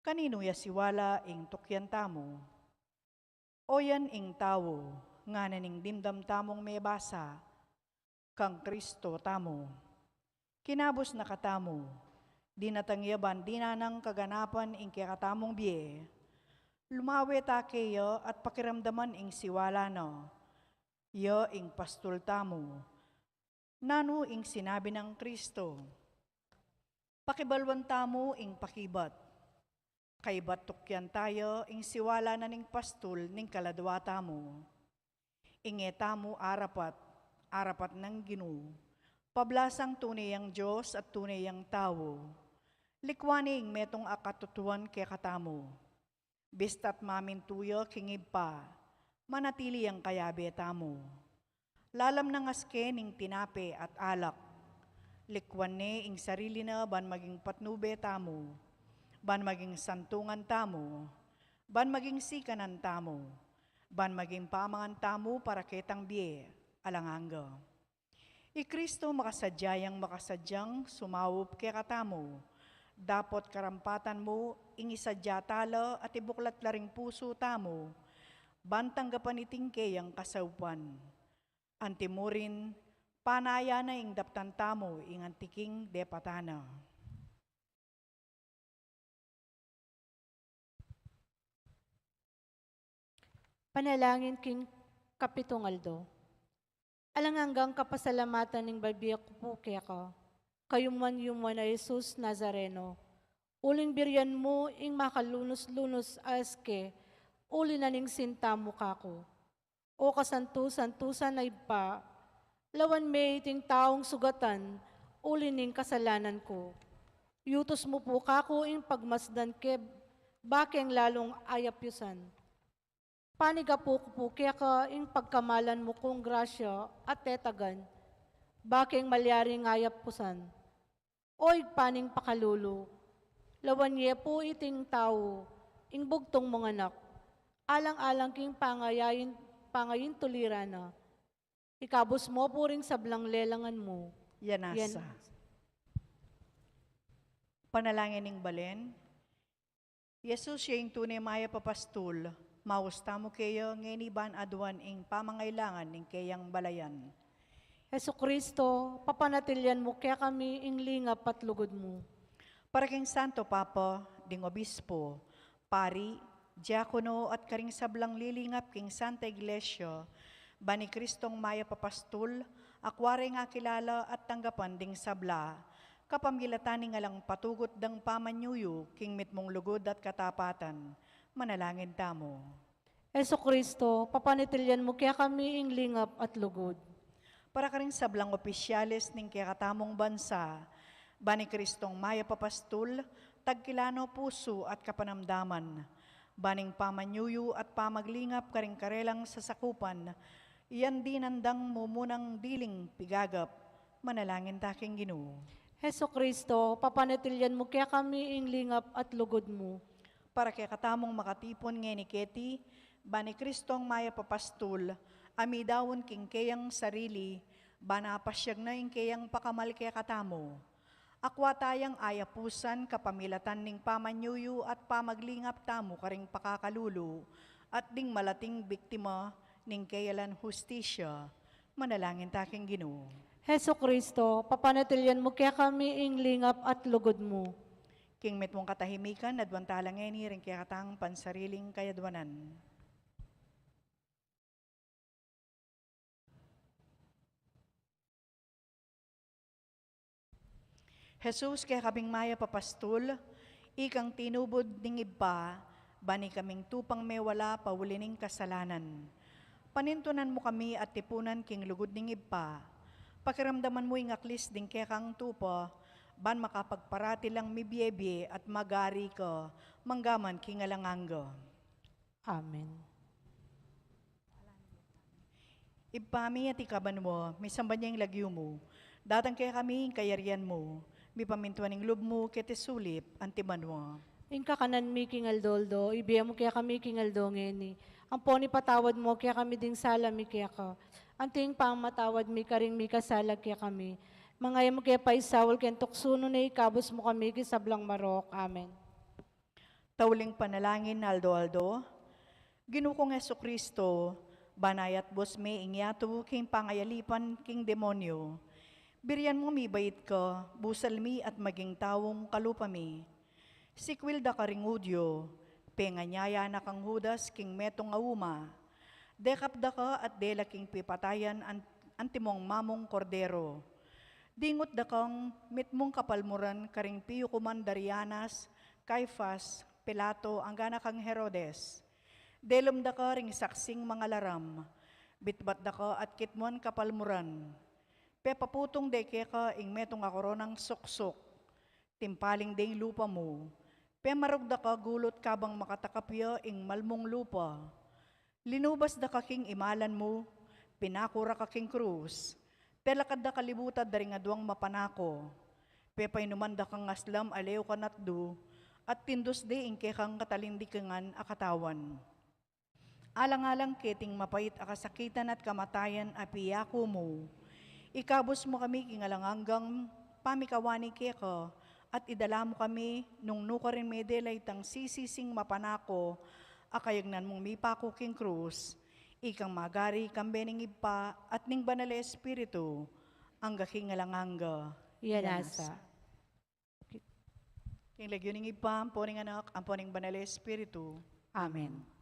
Kaninu ya siwala ing tukyan tamu? O yan ing tau, ngana ning dimdam tamung mebasa, kang Kristo tamu. Kinabus na katamu, dinatang ya ban dinan nang kaganapan ing kekatamung bie. Lumawe ta keya at pakiramdaman ing siwala na. Ya ing pastul tamu. Nanu ing sinabi nang Kristo? Pakibaluan tamu ing pakibat. Kaybat tukyan ta ya ing siwala na ning pastul ning kaladua tamu. Ing e tamu arapat, arapat nang Ginu, pablasang tune yang Dios at tune yang tau. Likwan ne ing metung a katutuan kekatamu. Bista't mamintu ya king Ibpa, manatili yang kayabe tamu. Lalam nang aske ning tinape at alak. Likwan ne ing sarili na ban maging patnube tamu, ban maging santungan tamu, ban maging sikanan tamu, ban maging pamangan tamu para ketang bie alang angga. I Kristo makasadya yang makasadyang sumaup kekatamu, dapot karampatan mu ing isadya ta la at ibuklat la ring pusu tamu, ban tanggapan iting keyang kasaupan. Antimurin, panaya na ing daptan tamu ing antiking depatan na. Panalangin king kapitung aldo. Alang anggang kapasalamatan ning babie ku pu keka, kayuman-yuman a Jesus Nazareno, uling birian mu ing makalunus-lunus a aske, uli na ning sinta mu kaku. O kasantu-santusan a Ibpa, lawan me iting taung sugatan, uli ning kasalanan ku. Yutus mu pu kaku ing pagmasdan ke, bakeng lalung ayap yusan. Panigapu ku pu keka ing pagkamalan mu kung grasya at tetagan, bakeng malyaring ayap kusan. O Ibpa ning pakalulu, lawan ye pu iting tau, ing bugtung mung anak, alang-alang king pangayain, pangayin tuliran na. Ikabus mu pu ring sablang lelangan mu. Yan. Yan. Panalangin ning balen. Jesus, ya ing tune mayap a pastul, maus tamu keya ngeni ban aduan ing pamangailangan ning keyang balayan. Jesucristo, papanatilian mu kekami ing lingap at lugud mu. Para king Santo Papa, ding Obispo, pari, diakono, at karing sablang lilingap king Santa Iglesia, ban i Kristong mayap a pastul, akwa reng akilala at tanggapan ding sabla, kapamilatan ning alang patugut dang pamanyuyu king mitmung lugud at katapatan. Manalangin tamu. Jesucristo, papanatilian mu kekami ing lingap at lugud. Para karing sablang opisyales ning kekatamung bansa, ban i Kristong mayap a pastul, tagkila no pusu at kapanamdaman, ban ing pamanyuyu at pamaglingap karing karelang sasakupan, yan dinan dang mumunang diling pigagap. Manalangin ta king Ginu. Jesucristo, papanatilian mu kekami ing lingap at lugud mu. Para kekatamung makatipun ngeni keti, ban i Kristong mayap a pastul, a midaun king keyang sarili, ban apasyag na ing keyang pakamal kekatamu. Akwa tayang ayapusan kapamilatan ning pamanyuyu at pamaglingap tamu karing pakakalulu, at ding malating biktima ning keyalan hustisya. Manalangin ta king Ginu. Jesucristo, papanatilian mu kekami ing lingap at lugud mu. King mitmung katahimikan, aduan tala ngeni ring kekatang pansariling kayadwanan. Jesus, kekabing mayap a pastul, Ikang tinubud ning Ibpa, ban ikaming tupang mewala pauli ning kasalanan. Panintunan mu kami at tipunan king lugud ning Ibpa. Pakiramdaman mu ing aklis ding kekang tupa, ban makapagparati lang mibie-bie at magari ka, manggaman king alang angga. Amen. Ibpa mi, atiu ka banua, misamban ya ing lagyu mu. Datang kekami ing kayarian mu. Mipamintuan ing lub mu keti sulip anti banua. Ing kakanan mi king aldo-aldo, ibie mu kekami king aldo ngeni. Ampon ipatawad mu kekami ding sala mi keka, anti ing pamamatawad mi karing mikasala kekami. Manga e mu ke paisaul king tuksu, nune ikabus mu kami king sablang marok. Amen. Tauling panalangin aldo-aldo. Ginu kong Jesucristo, ban ayat bus me ing yatu king pangayalipan king demonyo. Birian mu mi bait ka, busal mi at maging taung kalupa mi. Sikwil da ka ring Judio, penganyaya na kang Judas king metung a uma. Dekap da ka at dela king pipatayan an-, antimong mamung kordero. Dingut da kang mitmung kapalmuran karing piyukuman da ri Anas, Caifas, Pilato, anggana kang Herodes. Delum da ka ring saksing mangalaram. Bitbat da ka at kitmuan kapalmuran. Pepaputung de keka ing metung a koronang suksuk. Timpaling de ing lupa mu. Pemarug da ka gulut kabang makatakap ya ing malmung lupa. Linubas da ka king imalan mu, pinaku ra ka king krus. Pelakad da ka libutad da ring aduang mapanako. Pepainuman da kang aslam a leu kang atdu, at tindus de ing kekang katalindikingan a katawan. Alang-alang keting mapait a kasakitan at kamatayan a piyaku mu, ikabus mu kami king alang anggang pamikawani keka, at idala mu kami nung nukarin mede la itang sisising mapanako a kayagnan mung mipaku king krus, ikang magari kambe ning Ibpa at ning Banal a Espiritu, angga king alang angga. Iya nasa. King lagyu ning Ibpa, ampo ning Anak, ampo ning Banal a Espiritu. Amen.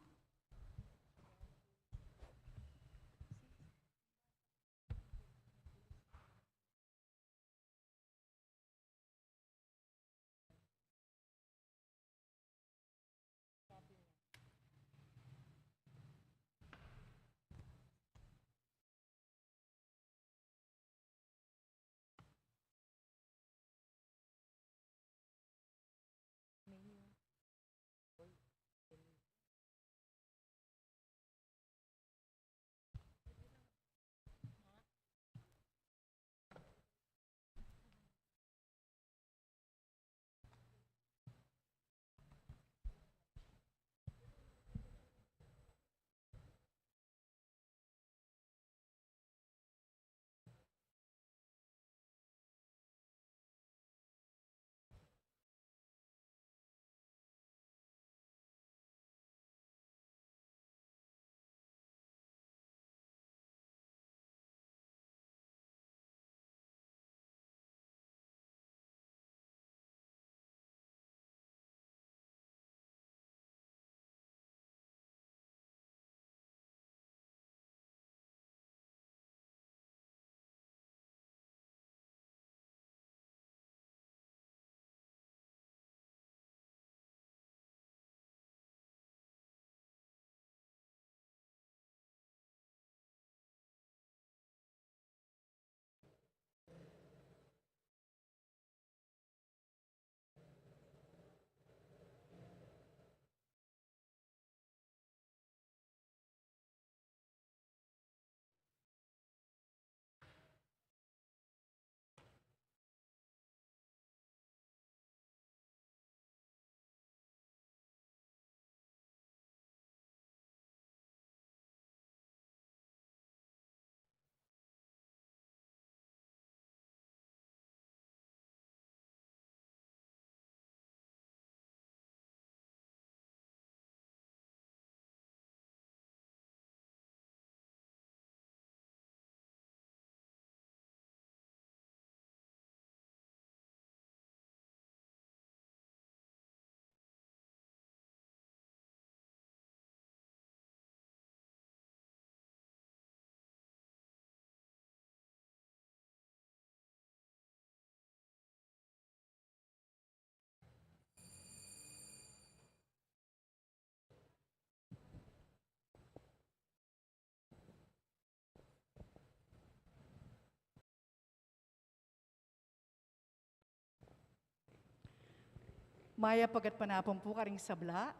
Mayap a gatpanapun pu karing sabla.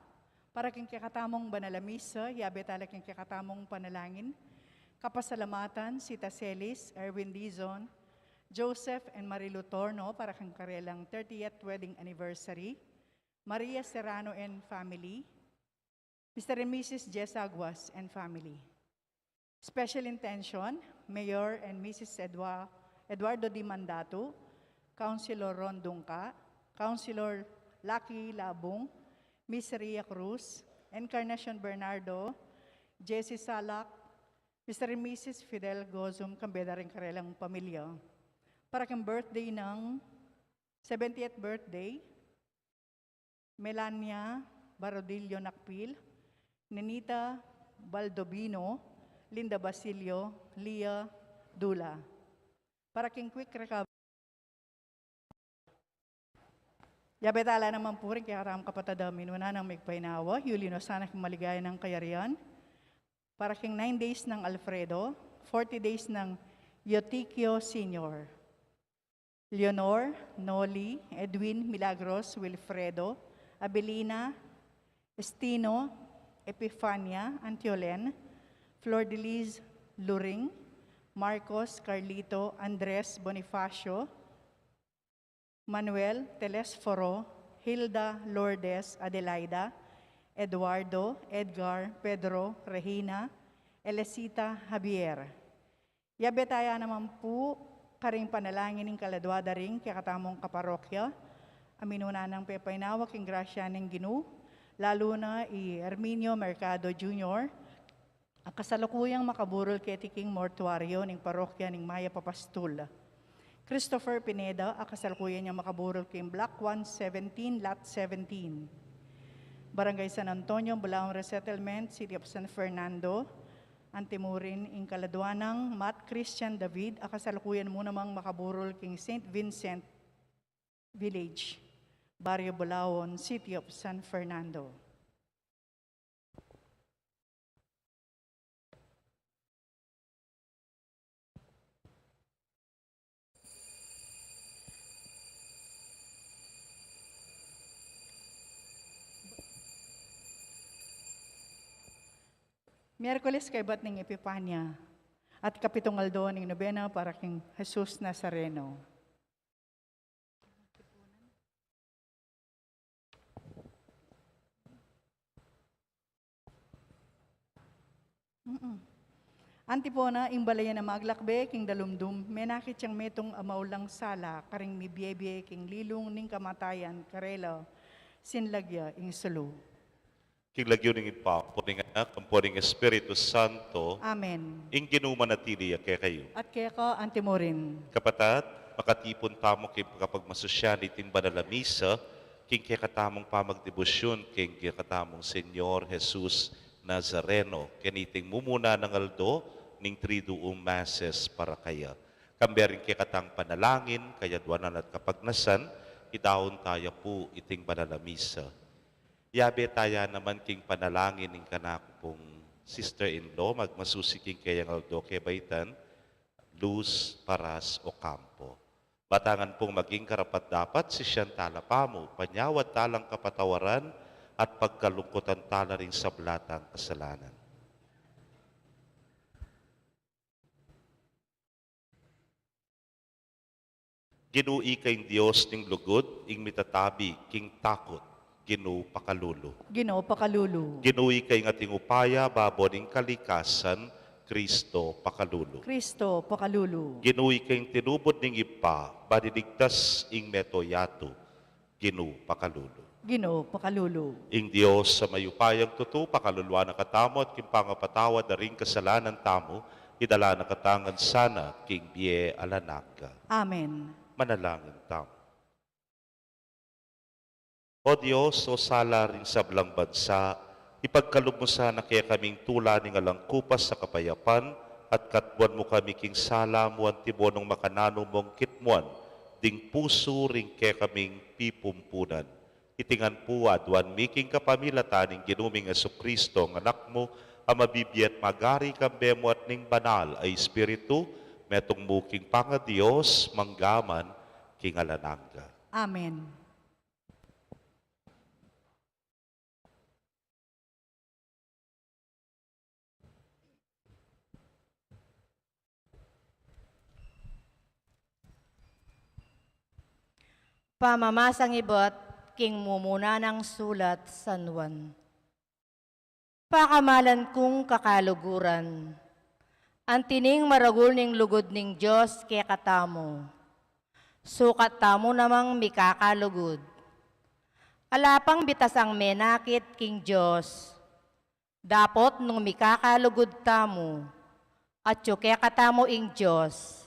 Para king kekatamung banal a misa, yabe tala king kekatamung panalangin. Kapasalamatan, Sita Celis, Erwin Dizon, Joseph and Marilu Torno para king karelang thirtieth wedding anniversary. Maria Serrano and family. Mister and Missus Jess Aguas and family. Special intention, Mayor and Missus Edua-, Eduardo D. Mandatu, Councilor Ron Dungca, Councilor Lucky Labung, Miss Ria Cruz, Encarnacion Bernardo, Jessie Salak, Mister and Missus Fidel Gozum, kambe da ring karelang pamilya. Para king birthday ng seventieth birthday, Melania Barodillo Nakpil, Nenita Baldovino, Linda Basilio, Lia Dula. Para king quick recovery. Yabe tala naman pu ring kekatamung kapatad a minuna nang migpainawa, Julino sana king maligaya nang kayarian. Para king nine days ng Alfredo, forty days ng Yotikio Senior. Leonor, Noli, Edwin, Milagros, Wilfredo, Abelina, Estino, Epifania, Antiolen, Flordeliz, Luring, Marcos, Carlito, Andres, Bonifacio, Manuel, Telesforo, Hilda, Lourdes, Adelaida, Eduardo, Edgar, Pedro, Regina, Elecita, Javier. Yabe taya naman pu karing panalangin ning kaladua da ring kekatamung kaparokya, a minuna nang pepainawa king grasya ning Ginu, lalu na i Herminio Mercado Junior, a kasalukuyang makaburul keti king mortuario ning parokya ning Mayap a Pastul. Christopher Pineda, a kasalukuyan yang makaburul king Block one seventeen, Lot seventeen. Barangay San Antonio, Bulaon Resettlement, City of San Fernando, antimurin ing kaladua nang Mat Christian David, a kasalukuyan mu namang makaburul king Saint Vincent Village, Barrio Bulaon, City of San Fernando. Miyerkules kaybat ning Epipania, at kapitung aldo ning nobena para king Jesus Nazareno. Mm-mm. Antipona, ing balayan a maglakbe king dalumdum, menakit yang metung a maulang sala karing mibiebie king lilung ning kamatayan karela, sinlagya ing sulu. King lagyu ning Ibpa, ampo ning Anak, ampo ning Espiritu Santo. Amen. Ing Ginu manatili ya kekayu. At keka antimurin. Kapatad, makatipun tamu king kapagmasusyan iting banal a misa, king kekatamung pamagdebusyun king kekatamung Señor Jesus Nazareno, keniting mumuna nang aldo ning Triduum Masses para kaya. Kambe ring kekatang panalangin, kayadwanan at kapagnasan, idaun taya pu iting banal a misa. Yabe taya naman king panalangin ning kanaku pung sister-in-law, magmasusi king keyang aldo kebaitan, Luz Paras Ocampo. Batangan pung maging karapat-dapat, sisian tala pamu, panyawad talang kapatawaran, at pagkalungkutan tala ring sabla tang kasalanan. Ginu, ika ing Dios ning lugud, ing mitatabi king takut, Ginu pakalulu. Ginu pakalulu. Ginu, ika ing ating upaya, babo ning kalikasan, Kristo pakalulu. Kristo pakalulu. Ginu, ika ing tinubud ning Ibpa, baniligtas ing meto yatu, Ginu pakalulu. Ginu pakalulu. Ing Dios a mayupayang tutu, pakaluluan na katamu at king pangapatawad da ring kasalanan tamu, idala na katamu ngan sana king bie alang angga. Amen. Manalangin tamu. O Dios, o sala ring sablang bansa, ipagkalub mu sana kekaming tula ning alang kupas a kapayapan, at katbuan mu kami king sala mu antibonung makananu mung kitmuan ding pusu ring kekaming pipumpunan. Iti ngan pu aduan mi king kapamilatan ning Ginu ming Jesucristo, ing Anak mu, a mabibie at magari kambe mu at ning Banal a Espiritu, metung mu king pangaDios, mangga man king alang angga. Amen. Pamamasang ibat king mumuna nang sulat San Juan. Pakamalan kung kakaluguran, anti ning maragul ning lugud ning Dios kekatamu, sukat tamu namang mikakalugud. Ala pang bitasang menakit king Dios. Dapot nung mikakalugud tamu, atyu kekatamu ing Dios,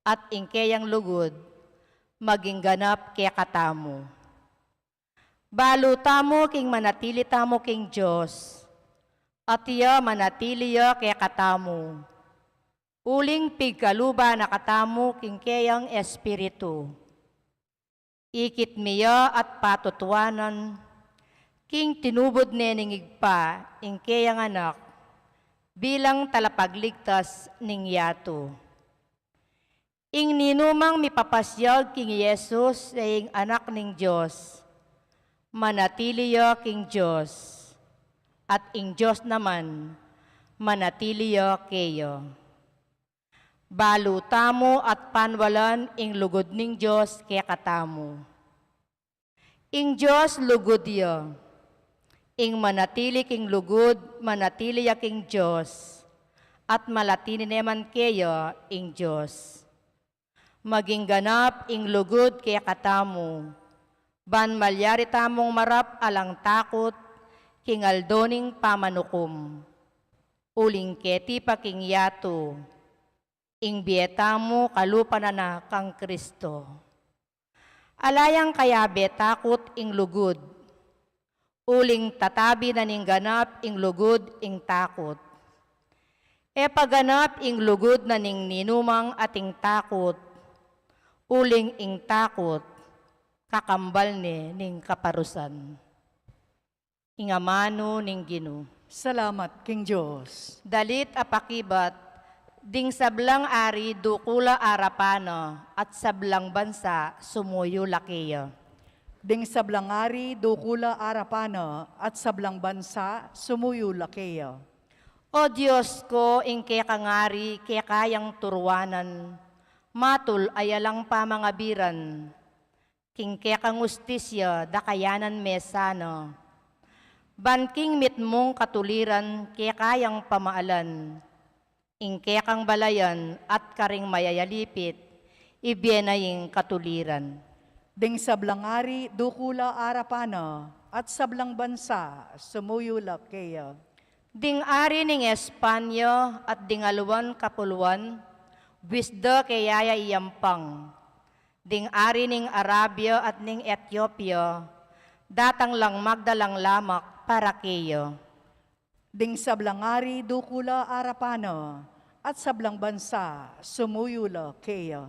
at ing keyang lugud maging ganap kekatamu. Balu tamu king manatili tamu king Dios, at iya manatili ya kekatamu. Uling pigkaluban na katamu king keyang Espiritu. Ikit mi ya at patutuanan, king tinubud ne ning Ibpa ing keyang Anak bilang talapagligtas ning yatu. Ing ninumang mipapasyag king Jesus ya ing Anak ning Dios, manatili ya king Dios, at ing Dios naman manatili ya keya. Balu tamu at panwalan ing lugud ning Dios kekatamu. Ing Dios lugud ya. Ing manatili king lugud, manatili ya king Dios, at manatili ne man keya ing Dios. Maging ganap ing lugud kekatamu, ban malyari tamung marap alang takut king aldo ning pamanukum. Uling keti pa king yatu, ing bie tamu kalupa na na kang Kristo. Ala yang kayabe takut ing lugud, uling tatabi na ning ganap ing lugud ing takut. E pa ganap ing lugud na ning ninumang ating takut, uling ing takut kakambal ne ning kaparusan. Ing amanu ning Ginu. Salamat king Dios. Dalit a pakibat, ding sablang ari dukul a arapan na, at sablang bansa sumuyu la keya. Ding sablang ari dukul a arapan na, at sablang bansa sumuyu la keya. O Dios ko, ing kekang ari keka yang turuanan, matul a yalang pamangabiran. King kekang ustisya dakayanan me sana. Ban king mitmung katuliran keka yang pamaalan. Ing kekang balayan at karing mayayalipit, ibie na ing katuliran. Ding sablang ari dukul a arapan na, at sablang bansa sumuyu la keya. Ding ari ning Espanya at ding aliwan kapuluan, buis da keya ya iyampang. Ding ari ning Arabia at ning Etiopia, datang lang magdalang lamak para keya. Ding sablang ari dukul a arapan na, at sablang bansa sumuyu la keya.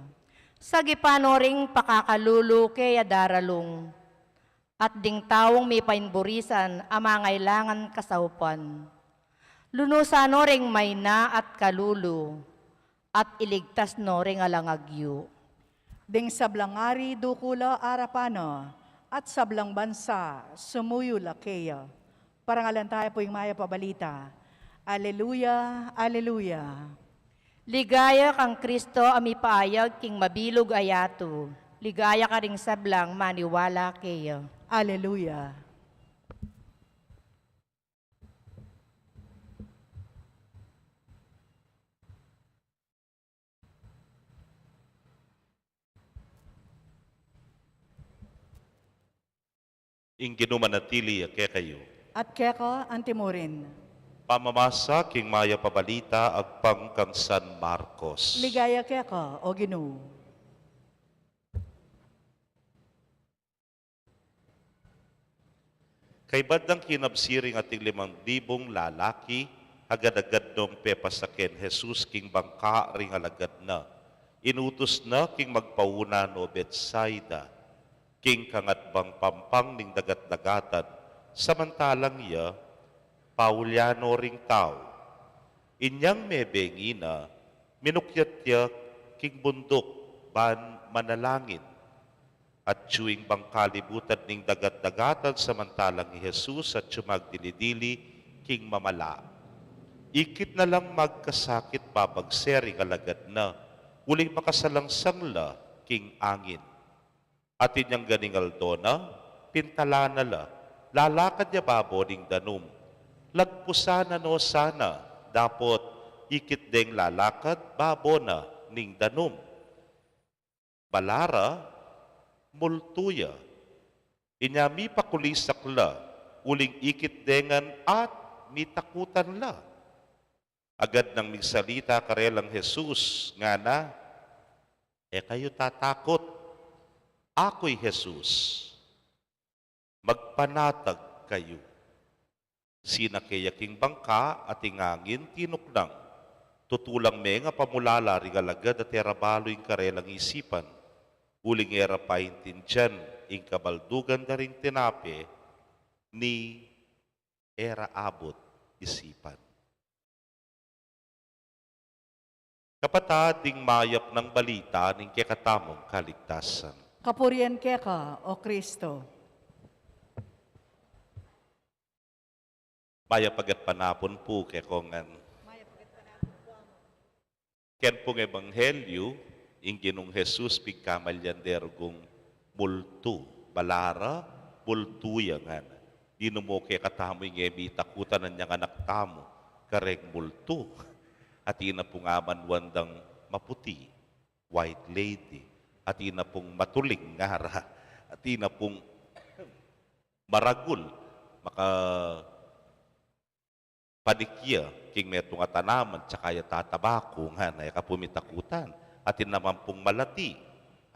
Sagipan no ring pakakalulu keya daralung, at ding taung mipainburisan a mangailangan kasaupan. Lunusan no ring maina at kalulu, at iligtas no ring alang agyu. Ding sablang ari dukul a arapan na, at sablang bansa sumuyu la keya. Parangalan taya pu ing mayap a balita. Aleluya, aleluya. Ligaya kang Kristo a mipaayag king mabilug a yatu. Ligaya karing sablang maniwala keya. Aleluya. Ing Ginu manatili ya kekayu. At keka antimurin. Pamamasa king mayap a balita agpang kang San Marcos. Ligaya keka, o Ginu. Kaybat dang kinabsi ring ating limang libung lalaki, agad-agad nong pepasa keng Jesus king bangka ring alagad na. Inutus na king magpauna no Betsaida, king kangatbang pampang ning dagat-dagatan, samantalang ya paulyan no ring tau. Inyang mebengi na, minukyat ya king bunduk ban manalangin. Atyu ing bangka libutan ning dagat-dagatan samantalang i Jesus atyu magdili-dili king mamala. Ikit na lang magkasakit babagse ring alagad na, uling makasalangsang la king angin. At inyang ganing aldo na, pintalan na la, lalakad ya babo ning danum. Lagpusan na no sana, dapot ikit deng lalakad babo na ning danum. Balara, multu ya. Inya mipakulisak la, uling ikit deng ngan at mitakutan la. Agad nang migsalita karelang Jesus, ngana, "E kayu tatakut, aku i Jesus. Magpanatag kayu." Sinake ya king bangka at ing angin tinuknang. Tutulang menga pamulala ring alagad at e ra balu ing karelang isipan. Uling e ra paintindian ing kabaldugan da ring tinape ni e ra abut isipan. Kapatad, ing mayap nang balita ning kekatamung kaligtasan. Kapurian keka, O Kristo. Mayap a gatpanapun pu kekongan. Ken pung ebanghelyu, ing Ginung Jesus pigkamalian de rugung multu, balara, multu ya ngana. Dinan mu kekatamu ing e mi takutan inyang anak tamu kareng multu. Atin na pung amanuan dang maputi, white lady. Atin na pung matuling, ngara. Atin na pung maragul, maka panikya king metung a tanaman, tsaka ya tatabaku, ngana, e ka pu mitakutan. Atin naman pung malati,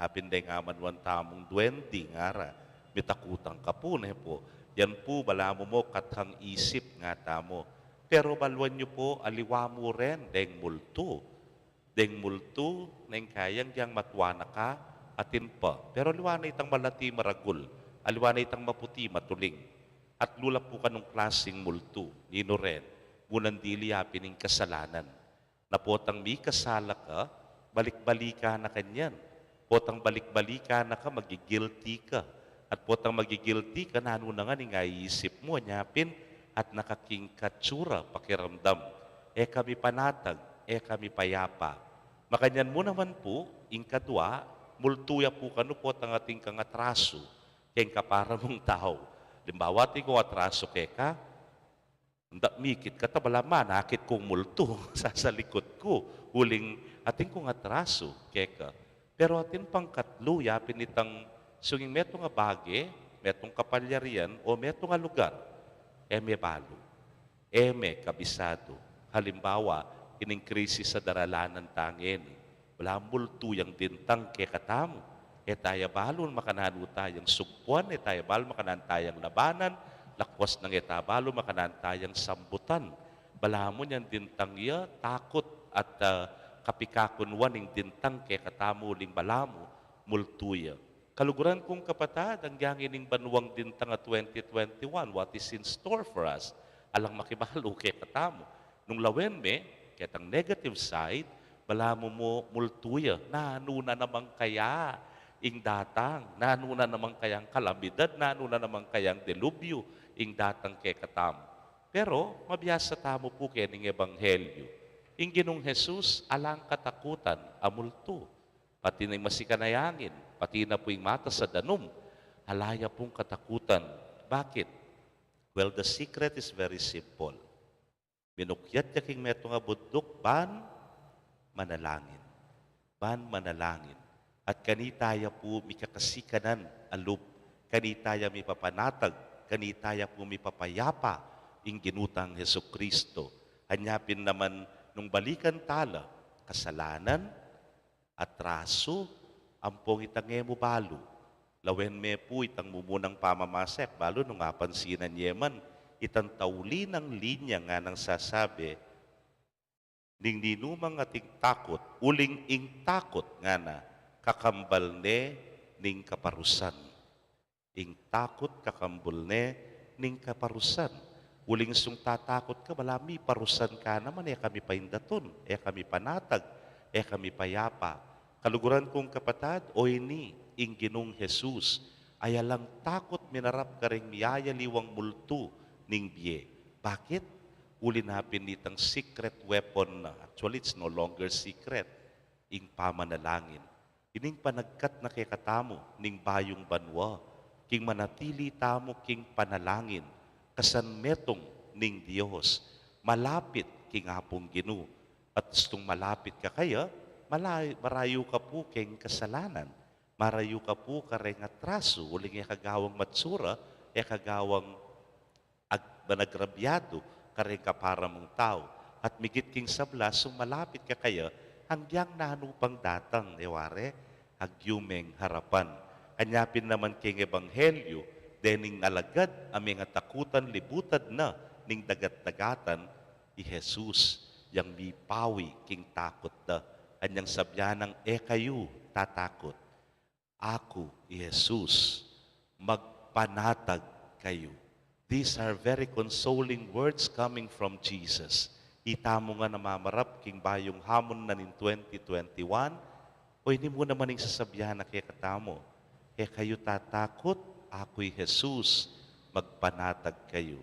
apin deng amanuan tamung duendi, ngara, mitakutan ka pu, ne pu. Yan pu, balamu mu kathang isip, ngatamu. Pero baluan yu pu, aliwa mu ren deng multu. Deng multu, neng kayang yang matua na ka, atin pa. Pero aliwa na itang malati, maragul. Aliwa na itang maputi, matuling. At lula pu kanung klasing multu, ninu ren, munan dili apin ing kasalanan. Na potang mikasala ka, balik-balikan na ka nyan. Potang balik-balikan na ka, magi-guilty ka. At potang magi-guilty ka, nanu na ngan ing aisip mu, anya pin, at nakaking katsura, pakiramdam. E ka mipanatag, e ka mipayapa. Makanyan mu naman pu, ing kadua, multu ya pu kanu potang atin kang atrasu keng kapara mung tau. Alimbawa, atin kung atrasu keka, nda mikit ka ta, balamu manakit kung multu sa, sa likut ku, uling atin kung atrasu keka. Pero atin pang katlu, yapin itang sunging metung a bage, metung kapalyarian, o metung a lugar, e me balu. E me kabisadu. Halimbawa, ining krisis a daralanan ta ngeni, balamu multu yang dintang kekatamu. E ta ya balu makananu tayang sugpuan, e ta ya balu makananu tayang labanan, lakwas nang e ta balu makananu tayang sambutan. Balamu yang dintang ya takut at, ah, kapikakunuan ing dintang kekatamu uling balamu multu ya. Kaluguran kung kapatad, agyang ining banuang dintang a twenty twenty-one, what is in store for us? Alang makibalu kekatamu. Nung lawen me ketang negative side, balamu mu multu ya, nanu na naman kaya ing datang, nanu na naman kayang kalamidad, nanu na naman kayang delubyo ing datang kekatamu. Pero mabiasa tamu pu kening ebanghelyu. Ing Ginung Jesus alang katakutan a multu. Pati na ing masikan a angin, pati na pu ing matas a danum, ala ya pung katakutan. Bakit? Well, the secret is very simple. Minukyat ya king metung a bunduk, ban manalangin. Ban manalangin. At kanita ya pu mikakasikanan a lub, kanita ya mipapanatag, kanita ya pu mipapayapa ing Ginu tang Jesucristo. Anya pin naman nung balikan ta la, kasalanan, atrasu, ampong itang e mu balu. Lawen me pu itang mumunang pamamasa, e ku balu nung apansinan ye man itang tauli nang linya nganang sasabi, ning ninumang ating takut, uling ing takut ngana, kakambal ne ning kaparusan. Ing takut kakambal ne ning kaparusan. Uling sung tatakut ka, balamu miparusan ka naman, e ka mipaindatun, e ka mipanatag, e ka mipayapa. Kaluguran kung kapatad, o ini, ing Ginung Jesus, ay alang takut minarap karing miyayaliwang multu ning bie. Bakit? Uli na pin nitang secret weapon na. Actually, it's no longer secret. Ing pamanalangin. ning panagkat na kekatamu ning bayung banua, king manatili tamu king panalangin, kasanmetung ning Dios, malapit king Apung Ginu. At istung malapit ka kaya, malay-, marayu ka pu king kasalanan, marayu ka pu kareng atrasu, uling e ka gawang matsura, e ka gawang ag-, managrabyadu kareng kapara mung tau. At migit king sabla, sung malapit ka kaya, agyang nanu pang datang, e ware, agyu meng harapan. Anya pin naman king ebanghelyu, dening alagad a mengatakutan libutad na ning dagat-dagatan, i Jesus yang mipawi king takut da. Anyang sabyan nang, "E kayu tatakut. Aku i Jesus, magpanatag kayu." These are very consoling words coming from Jesus. Itamu ngan a mamarap king bayung hamon na ning twenty twenty-one, o ini mu naman ing sasabyan na kekatamu, "E kayu tatakut, aku i Jesus, magpanatag kayu."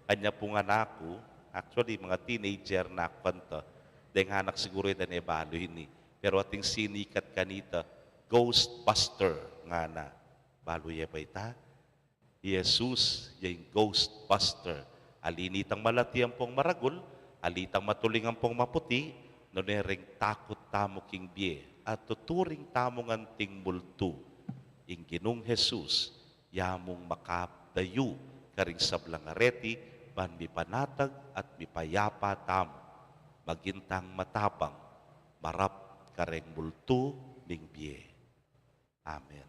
Anya pung anak ku, actually, mga teenager na kanita, deng anak siguru ita ne balu ini. Pero ating sinikat kanita, Ghostbuster ngana. Balu ye pa ita? I Jesus ya ing Ghostbuster. Ali nitang malati ampong maragul, ali tang matuling ampong maputi, nune reng takut tamu king bie, at tuturing tamu ngan anting multu. Ing Ginung Jesus, ya mung makadayu karing sablang areti, ban mipanatag at mipayapa tamu. Maging tang matapang, marap kareng multu ning bie. Amen.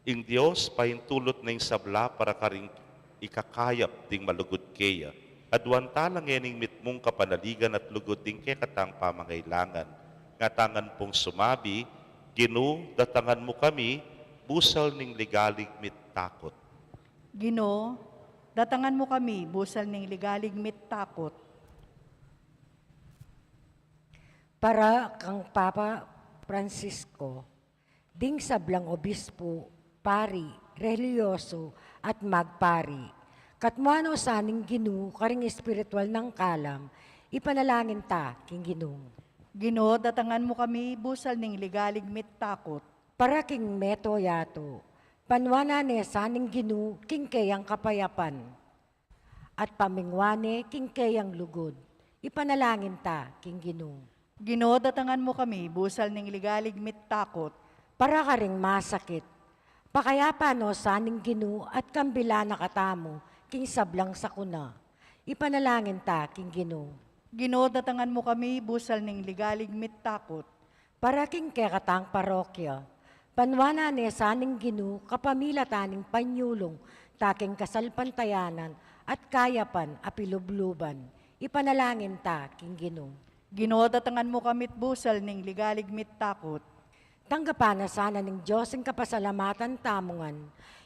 Ing Dios, paintulut na ing sabla para karing ikakayap ding malugud keya. Aduan tala ngening mitmung kapanaligan at lugud ding kekatang pamangailangan. Ngatamu ngan pung sumabi, "Ginu, datangan mu kami, busal ning ligalig mit takut." Ginu, datangan mu kami, busal ning ligalig mit takut. Para kang Papa Francisco, ding sablang obispu, pari, relihiyosu, at magpari. Katmuan no sa ning Ginu karing espiritual nang kalam, ipanalangin ta king Ginu. Ginu, datangan mu kami, busal ning ligalig mit takut. Para king meto yatu, panwanan ne sa ning Ginu king keyang kapayapan at pamingwan ne king keyang lugud. Ipanalangin ta king Ginu. Ginu, datangan mu kami, busal ning ligalig mit takut. Para karing masakit, pakayapan no sa ning Ginu at kambilan na katamu king sablang sakuna. Ipanalangin ta king Ginu. Ginu, datangan mu kami, busal ning ligalig mit takut. Para king kekatang parokya, panwanan ne sa ning Ginu kapamilatan ning panyulung ta king kasalpantayanan at kayapan a pilubluban. Ipanalangin ta king Ginu. Ginu, datangan mu kami, busal ning ligalig mit takut. Tanggapan na sana ning Dios ing kapasalamatan tamu ngan.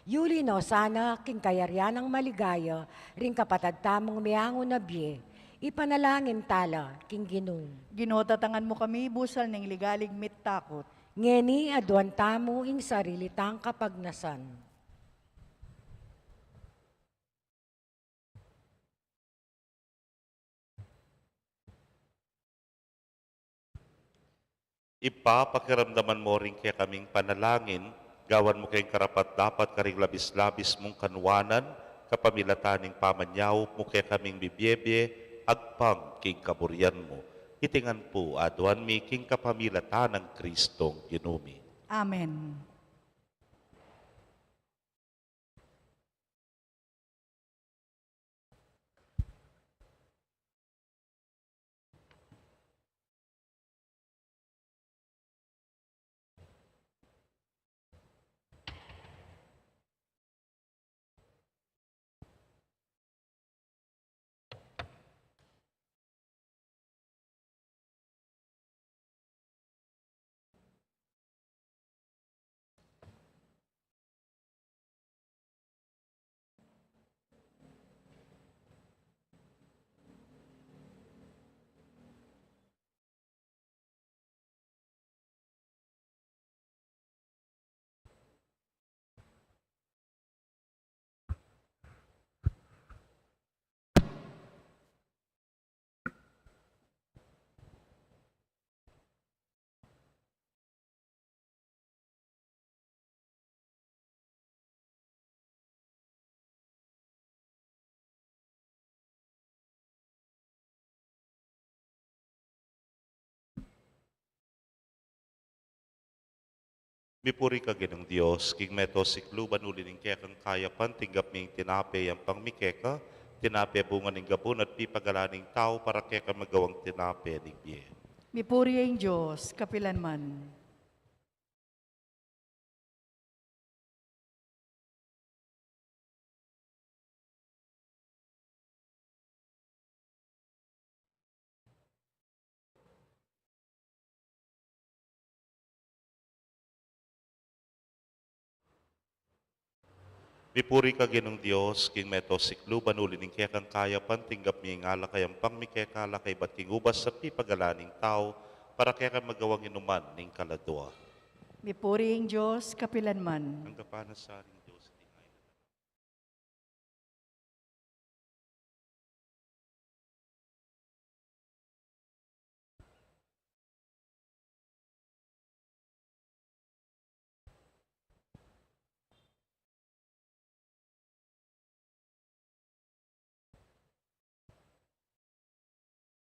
Yuli no sana king kayarian nang maligaya ring kapatad tamung meangu na bie. Ipanalangin tala king Ginu. Ginu, datangan mu kami, busal ning ligalig mit takut. Ngeni aduan tamu ing sarili tang kapagnasan. Ibpa, pakiramdaman mu ring kekaming panalangin, gawan mu keng karapat-dapat karing labis-labis mung kanwanan, kapamilatan ning pamanyaup mu kekaming bibiebie, agpang king kaburian mu. Iti ngan pu aduan mi king kapamilatan nang Kristong Ginu mi. Amen. Mipuri ka, Ginung Dios, king meto sikluban, uli ning kekang kayapan tinggap mi ing tinape, yampang mi keka, tinape bunga ning gabun at pipagalan ning tau, para keka magawang tinape ning bie. Mipuri ing Dios kapilan man. Mipuri ka, Ginung Dios, king meto sikluban, uli ning kekang kayapan tinggap mi ing alak a yampang mi keka, alak a ibat king ubas at pipagalan ning tau, para keka magawang inuman ning kaladua. Mipuri ing Dios kapilan man. Tanggapan na sa ning Dios iti ngayan.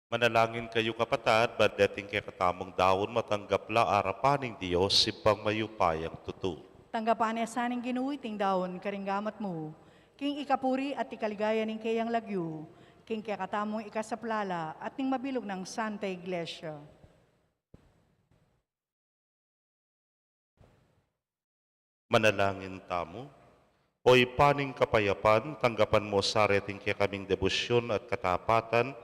Manalangin kayu, kapatad, ban deting kekatamung daun matanggap la arapan ning Dios, Ibpang mayupayang tutu. Tanggapan na sa ning Ginu iting daun karing gamat mu, king ikapuri at ikaligaya ning keyang lagyu, king kekatamung ikasaplala at ning mabilug nang Santa Iglesia. Manalangin tamu. O Ibpa ning kapayapan, tanggapan mu sa reting kekaming debosyun at katapatan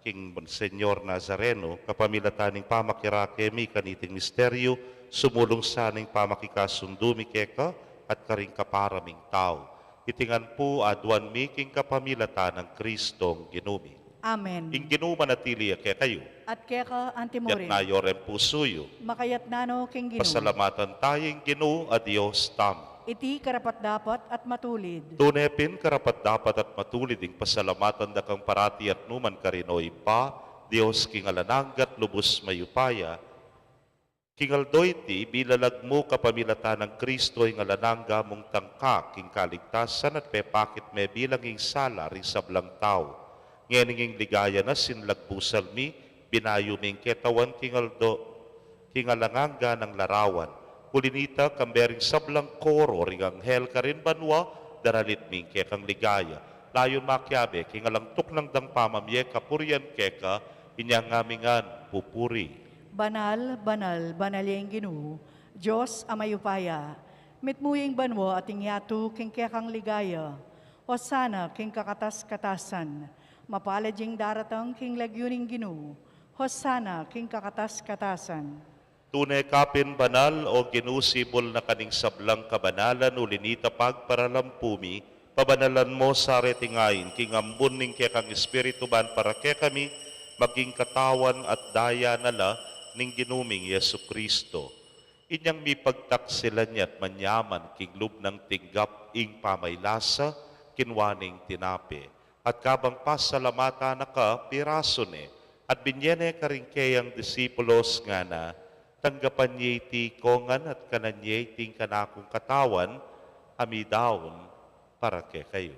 king Monseñor Nazareno, kapamilatan ning pamakirake mi kaniting misteryu, sumulung sa ning pamakikasundu mi keka at karing kapara ming tau. Iti ngan pu aduan mi king kapamilatan nang Kristong Ginu mi. Amen. Ing Ginu manatili ya kekayu. At keka antimurin. Itas yu ring pusu yu. Makaitas no king Ginu. Pasalamatan taya ing Ginu a Dios tamu. Iti karapat-dapat at matulid. Tune pin karapat-dapat at matulid ing pasalamatan da kang parati at nukarin man, O Ibpa, Dios king alang angga at lubus mayupaya. King aldo iti, bilalag mu kapamilatan nang Kristo ing alang angga mung tangka king kaligtasan at pepakit me bilang ing sala ring sablang tau. Ngening ing ligaya na sinlagbusan mi, binayu ming ketawan king aldo, king alang angga nang larawan. Uli nita, kambe ring sablang koro ring anghel karin banua, daralit ming kekang ligaya. Layun makiabe king alang tuknang dang pamamie kapurian keka, inyang ngan mi ngan pupuri. Banal, banal, banal ya ing Ginu, Dios a mayupaya. Mitmu ya ing banua at ing yatu king kekang ligaya. Hosana king kakatas-katasan. Mapalad ya ing daratang king lagyu ning Ginu. Hosana king kakatas-katasan. Tune ka pin banal, O Ginu, sibul na ka ning sablang kabanalan, uli nita pagparalampu mi, pabanalan mu sa reting ain king ambun ning kekang Espiritu ban para kekami maging katawan at daya na la ning Ginu ming Jesucristo. Inyang mipagtaksilan ya at manyaman king lub nang tinggap ing pamaylasa kinua neng tinape, at kabang pasalamatan na ka, pirasu ne, at binye ne karing keyang disipulos, ngana: Tanggapan ye iti ikongan at kanan ye iti ing kanakung katawan a midaun para kekayu.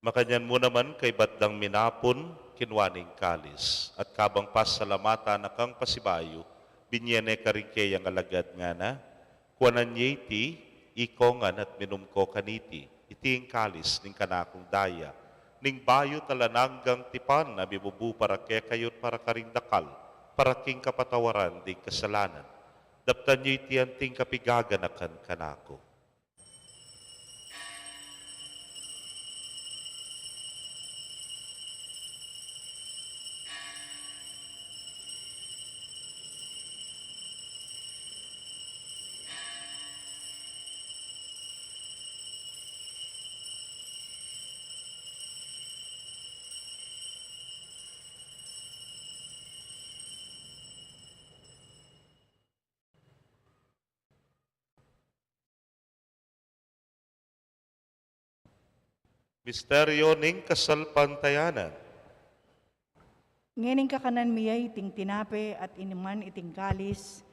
Makanyan mu naman, kaybat dang minapun, kinua ne ing kalis, at kabang pasalamatan na kang pasibayu, binye ne karing keyang alagad, ngana: Kuanan ye iti ikongan at minum ko kaniti, iti ing kalis ning kanakung daya, ning bayu at alang anggang tipan a mibubu para kekayu at para karing dakal, para king kapatawaran ding kasalanan. Daptan ye iti anting kapigaganakan kanaku. Misteryo ning kasalpantayanan. Ngening kakanan mi ya iting tinape at inuman iting kalis,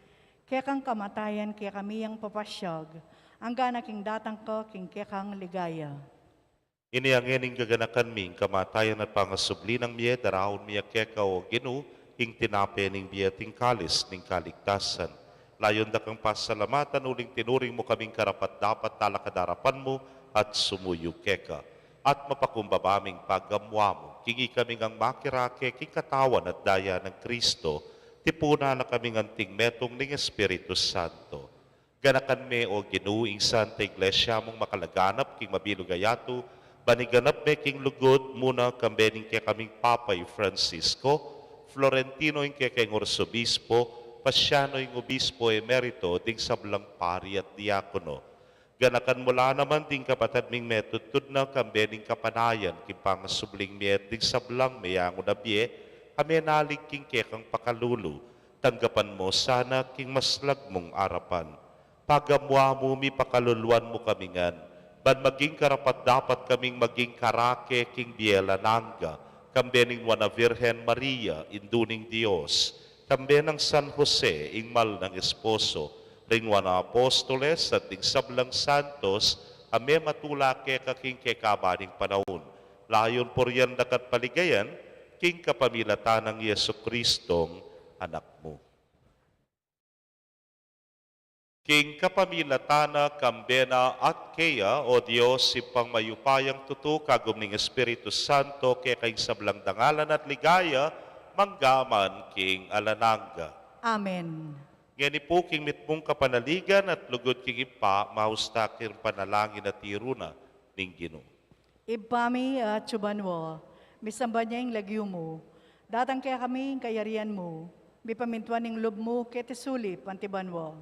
kekang kamatayan kekami yang papasyag, angga na king datang ka king kekang ligaya. Ini a ngening gaganakan mi ing kamatayan at pangasubli nang mie, daraun mi ya keka, o Ginu, ing tinape ning bie at ing kalis ning kaligtasan. Layun da kang pasalamatan uling tinuring mu kaming karapat-dapat talakad arapan mu at sumuyu keka. At mapakumbaba ming pagamuamu king ikami ngang makirake king katawan at daya nang Kristo, tipunan na kaming anting metung ning Espiritu Santo. Ganakan me, o Ginu, ing Santa Iglesia mung makalaganap king mabilug a yatu, ban iganap me king lugud mu na kambe ning kekaming Papa i Francisco, Florentino ing kekeng Arsobispo, Pasiano ing Obispo Emerito, ding sablang pari at diakono. Ganakan mu la naman ding kapatad ming metudtud na kambe ning kapanayan king pangasubling mie at ding sablang meyangu na bie a menalig king kekang pakalulu. Tanggapan mu sana king maslag mung arapan. Pagamuamu mi, pakaluluan mu kami ngan, ban maging karapat-dapat kaming maging karake king bie alang angga, kambe ning Nuan a Virgen Maria, Indu ning Dios, kambe nang San Jose, ing mal nang esposo, ring Nuan a Apostoles, at ding sablang santos a mematula keka king kekaba ning panaun. Layun purian da ka't paligayan, king kapamilatan nang Jesucristong Anak mu. King kapamilatan na, kambe na, at keya, o Dios, Ibpang mayupayang tutu, kagum ning Espiritu Santo, keka ing sablang dangalan at ligaya, mangga man king alang angga. Amen. Ngeni pu king mitmung kapanaligan at lugud king Ibpa, maus ta king panalangin a tiru na ning Ginu. Ibpa mi, atsu ka banua, misamban ya ing lagyu mu, datang kekami ing kayarian mu, mipamintuan ing lub mu keti sulip anti banua.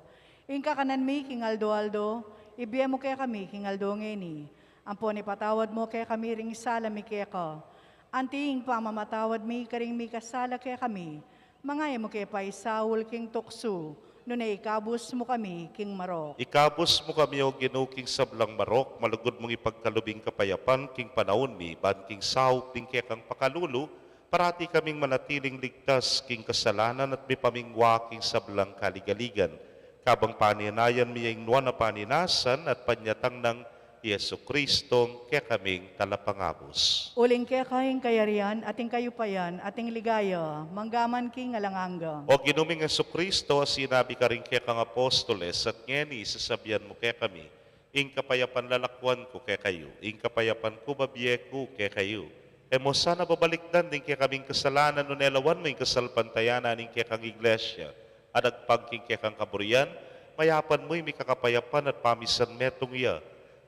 Ing kakanan mi king aldo-aldo, ibie mu kekami king aldo ngeni. Ampon ipatawad mu kekami ring sala mi keka, anti ing pamamatawad mi karing mikasala kekami. Manga e mu ke paisaul king tuksu, nune ikabus mu kami king marok. Ikabus mu kami, o Ginu, king sablang marok, malugud mung ipagkalub ing kapayapan king panaun mi, ban king saup ning kekang pakalulu, parati kaming manatiling ligtas king kasalanan at mipamingwa king sablang kaligaligan. Kabang paninayan mi ing nuan a paninasan at panyatang nang Jesucristong kekaming Talapangabus. Uling keka ing kayarian, at ing kayupayan, at ing ligaya, mangga man king alang angga. O Ginu ming Jesucristo, a sinabi karing kekang apostoles, at ngeni sasabian mu kekami, ing kapayapan lalakuan ku kekayu, ing kapayapan ku babie ku kekayu. E mu sana babalikdan ding kekaming kasalanan, nune lawan mu ing kasalpantayanan ning kekang Iglesia, a agpang king kekang kaburian, mayapan mu ing mikakapayapan at pamisan metung ya,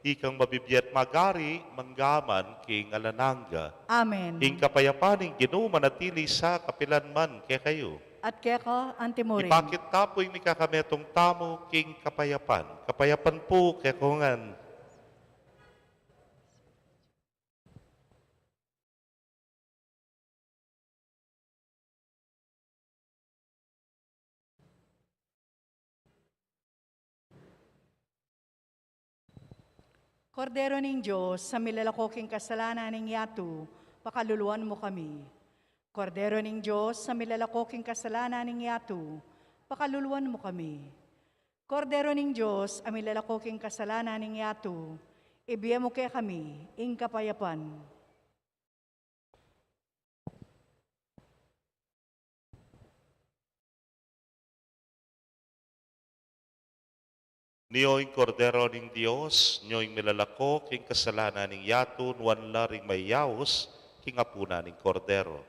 ikang mabibie at magari, mangga man king alang angga. Amen. Ing kapayapan ning Ginu manatili sa kapilan man kekayu. At keka anti murin. Ipakit ta pu ing mikakametung tamu king kapayapan. Kapayapan pu kekongan. Kordero ning Dios, a milalako king kasalanan ning yatu, pakaluluan mu kami. Kordero ning Dios, a milalako king kasalanan ning yatu, pakaluluan mu kami. Kordero ning Dios, a milalako king kasalanan ning yatu, ibie mu kekami ing kapayapan. Nio ing Kordero ning Dios, nio ing milalako king kasalanan ning yatu, nuan la ring mayayaus king apunan ning Kordero.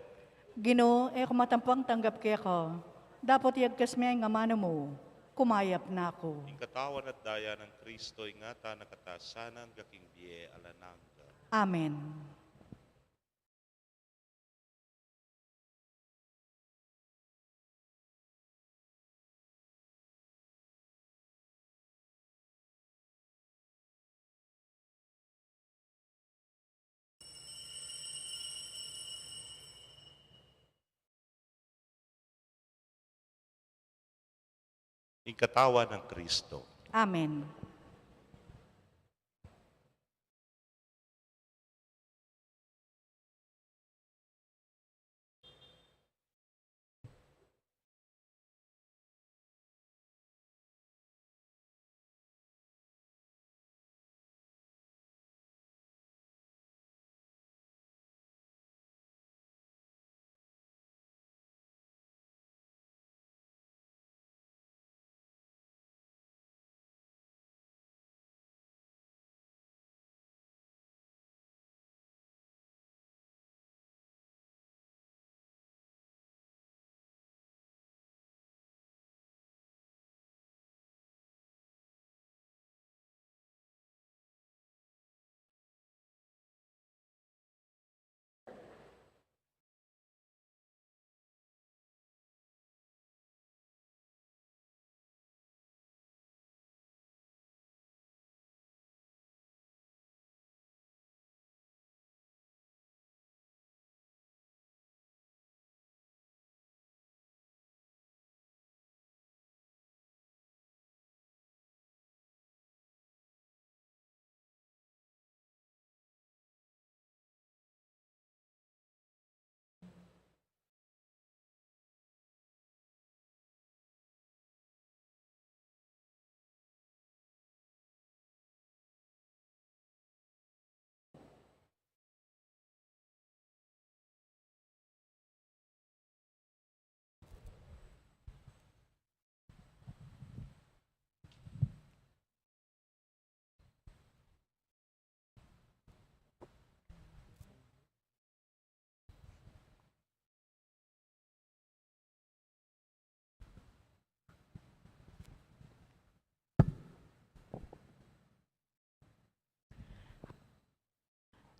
Ginu, e ku matampang tanggap keka, dapot iyagkas me ing amanu mu, kumayap na ku. Ing katawan at daya nang Kristo, ingatan na katamu sana angga king bie alang angga. Amen. Ing katawan nang Kristo. Amen.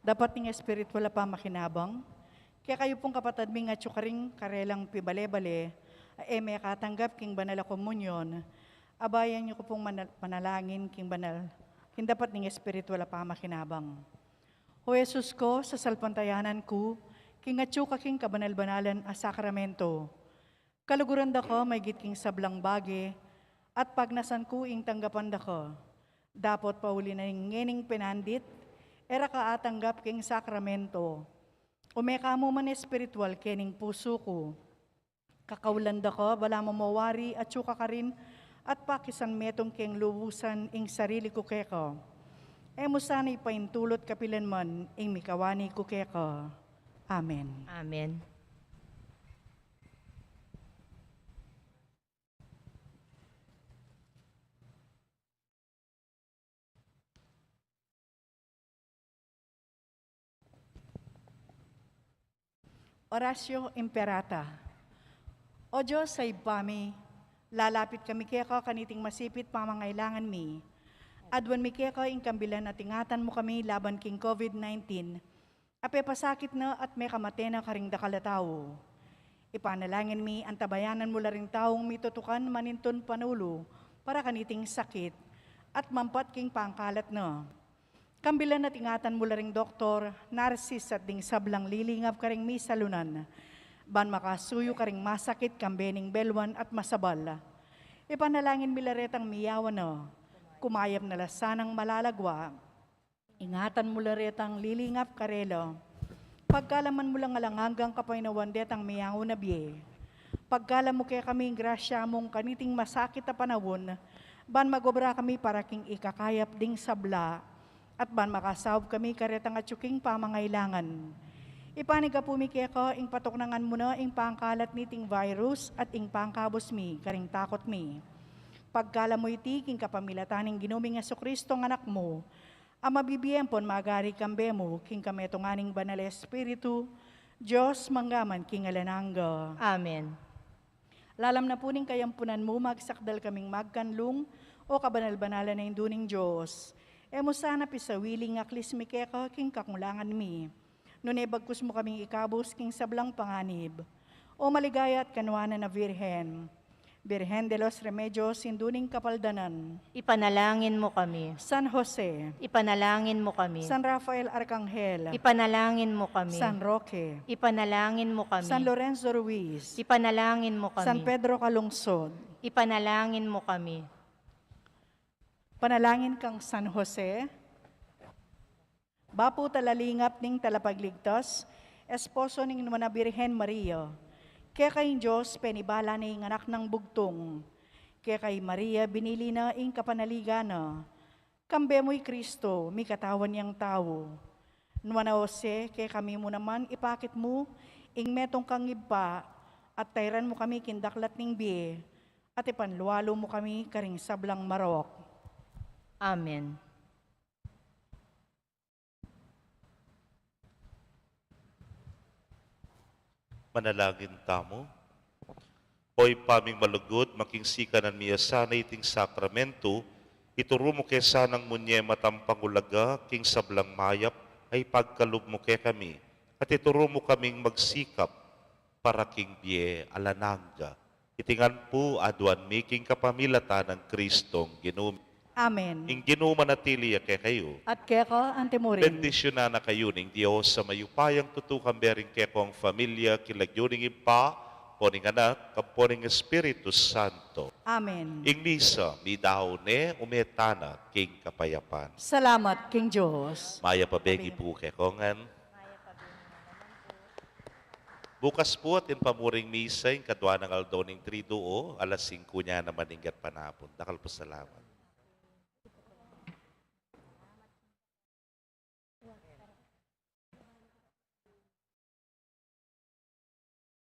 Dapat ning espiritual a pamakinabang, kekayu pung kapatad ming atyu karing karelang pibale-bale, a e mekatanggap king banal a komunyon, abayan yu ku pung mana-, manalangin king banal, king dapat ning espiritual a pamakinabang. O Jesus ku, sasalpantayanan ku king atyu ka king kabanal-banalan a sakramento. Kaluguran da ka maigit king sablang bage, at pagnasan ku ing tanggapan da ka. Dapot pauli na ning ngening penandit, e ra ka atanggap king sakramento. Ume ka mu man espiritual kening pusu ku. Kakaulan da ka, balamu mawari atyu ka karin, at pakisan metung keng lubusan ing sarili ku keka. E mu sana ipaintulut kapilan man ing mikawani ku keka. Amen. Amen. Oratio Imperata. O Dios a Ibpa mi, lalapit kami keka kaniting masipit pamangailangan mi. Aduan mi keka ing kambilan at ingatan mu kami laban king COVID nineteen, a pepasakit na at mekamate na karing dakal a tau. Ipanalangin mi, antabayanan mu la ring taung mitutukan manintun panulu para kaniting sakit at mampat king pangkalat na. Kambilan at ingatan mu la ring doktor, narsis at ding sablang lilingap karing misalunan, ban makasuyu karing masakit kambe ning belwan at masabal. Ipanalangin mi la retang miyawan na, kumayap na la sanang malalagwa. Ingatan mu la retang lilingap karela. Pagkalaman mu lang alang anggang kapaynawan detang miyawan a bie. Pagkalam mu kekami ing grasya mung kaniting masakit a panaun, ban magobra kami para king ikakayap ding sabla, at ban makasaup kami karetang atyu king pamangailangan. Ipanigapu mi keka ing patuknangan mu na ing pangkalat niting virus at ing pangkabus mi karing takut mi. Pagkalam mu iti king kapamilatan ning Ginu ming Jesucristo a Anak mu, a mabibie ampon magari kambe mu king kametungan ning Banal a Espiritu, Dios mangga man king alang angga. Amen. Lalam na pu ning kayampunan mu, magsakdal kaming magkanlung, o kabanal-banalan a Indu ning Dios. E mu sana pisawili ing aklis mi keka king kakulangan mi, nune bagkus mu kaming ikabus king sablang panganib. O maligaya at kanuanan a Virgen, Virgen de los Remedios, Indu ning Kapaldanan, ipanalangin mu kami. San Jose, ipanalangin mu kami. San Rafael Arkanghel, ipanalangin mu kami. San Roque, ipanalangin mu kami. San Lorenzo Ruiz, ipanalangin mu kami. San Pedro Calungsod, ipanalangin mu kami. Panalangin kang San Jose. Bapu talalingap ning Talapagligtas, esposo ning Nuan a Birhen Maria, keka ing Dios penibala ne ing Anak nang Bugtung. Keka i Maria binili na ing kapanaligan na. Kambe mu i Kristo, mikatawan yang tau. Nuan a Jose, kekami mu naman ipakit mu ing metung kang ibpa, at tairan mu kami king daklat ning bie, at ipanlualu mu kami karing sablang marok. Amen. Manalangin tamu. O Ibpa ming malugud, makingsikanan mi ya sana iting sakramentu, ituru mu ke sanang munye matampang ulaga king sablang mayap a ipagkalub mu kekami, at ituru mu kaming magsikap para king bie alang angga. Iti ngan pu aduan mi king kapamilatan nang Kristong Ginu mi. Amen. Ing Ginu manatili ya kekayu. At keka antimurin. Bendisyunan na kayu ning Dios a mayupayang tutu, kambe ring kekong familia, king lagyu ning Ibpa, ampo ning Anak, ampo ning Espiritu Santo. Amen. Ing misa meyari ne, ume tana king kapayapan. Salamat king Dios. Mayap a beng pu kekongan. Bukas pu atin pa muring misa, ing kadua nang aldo ning Triduo, alas singku nya naman ning gatpanapun. Dakal pu salamat.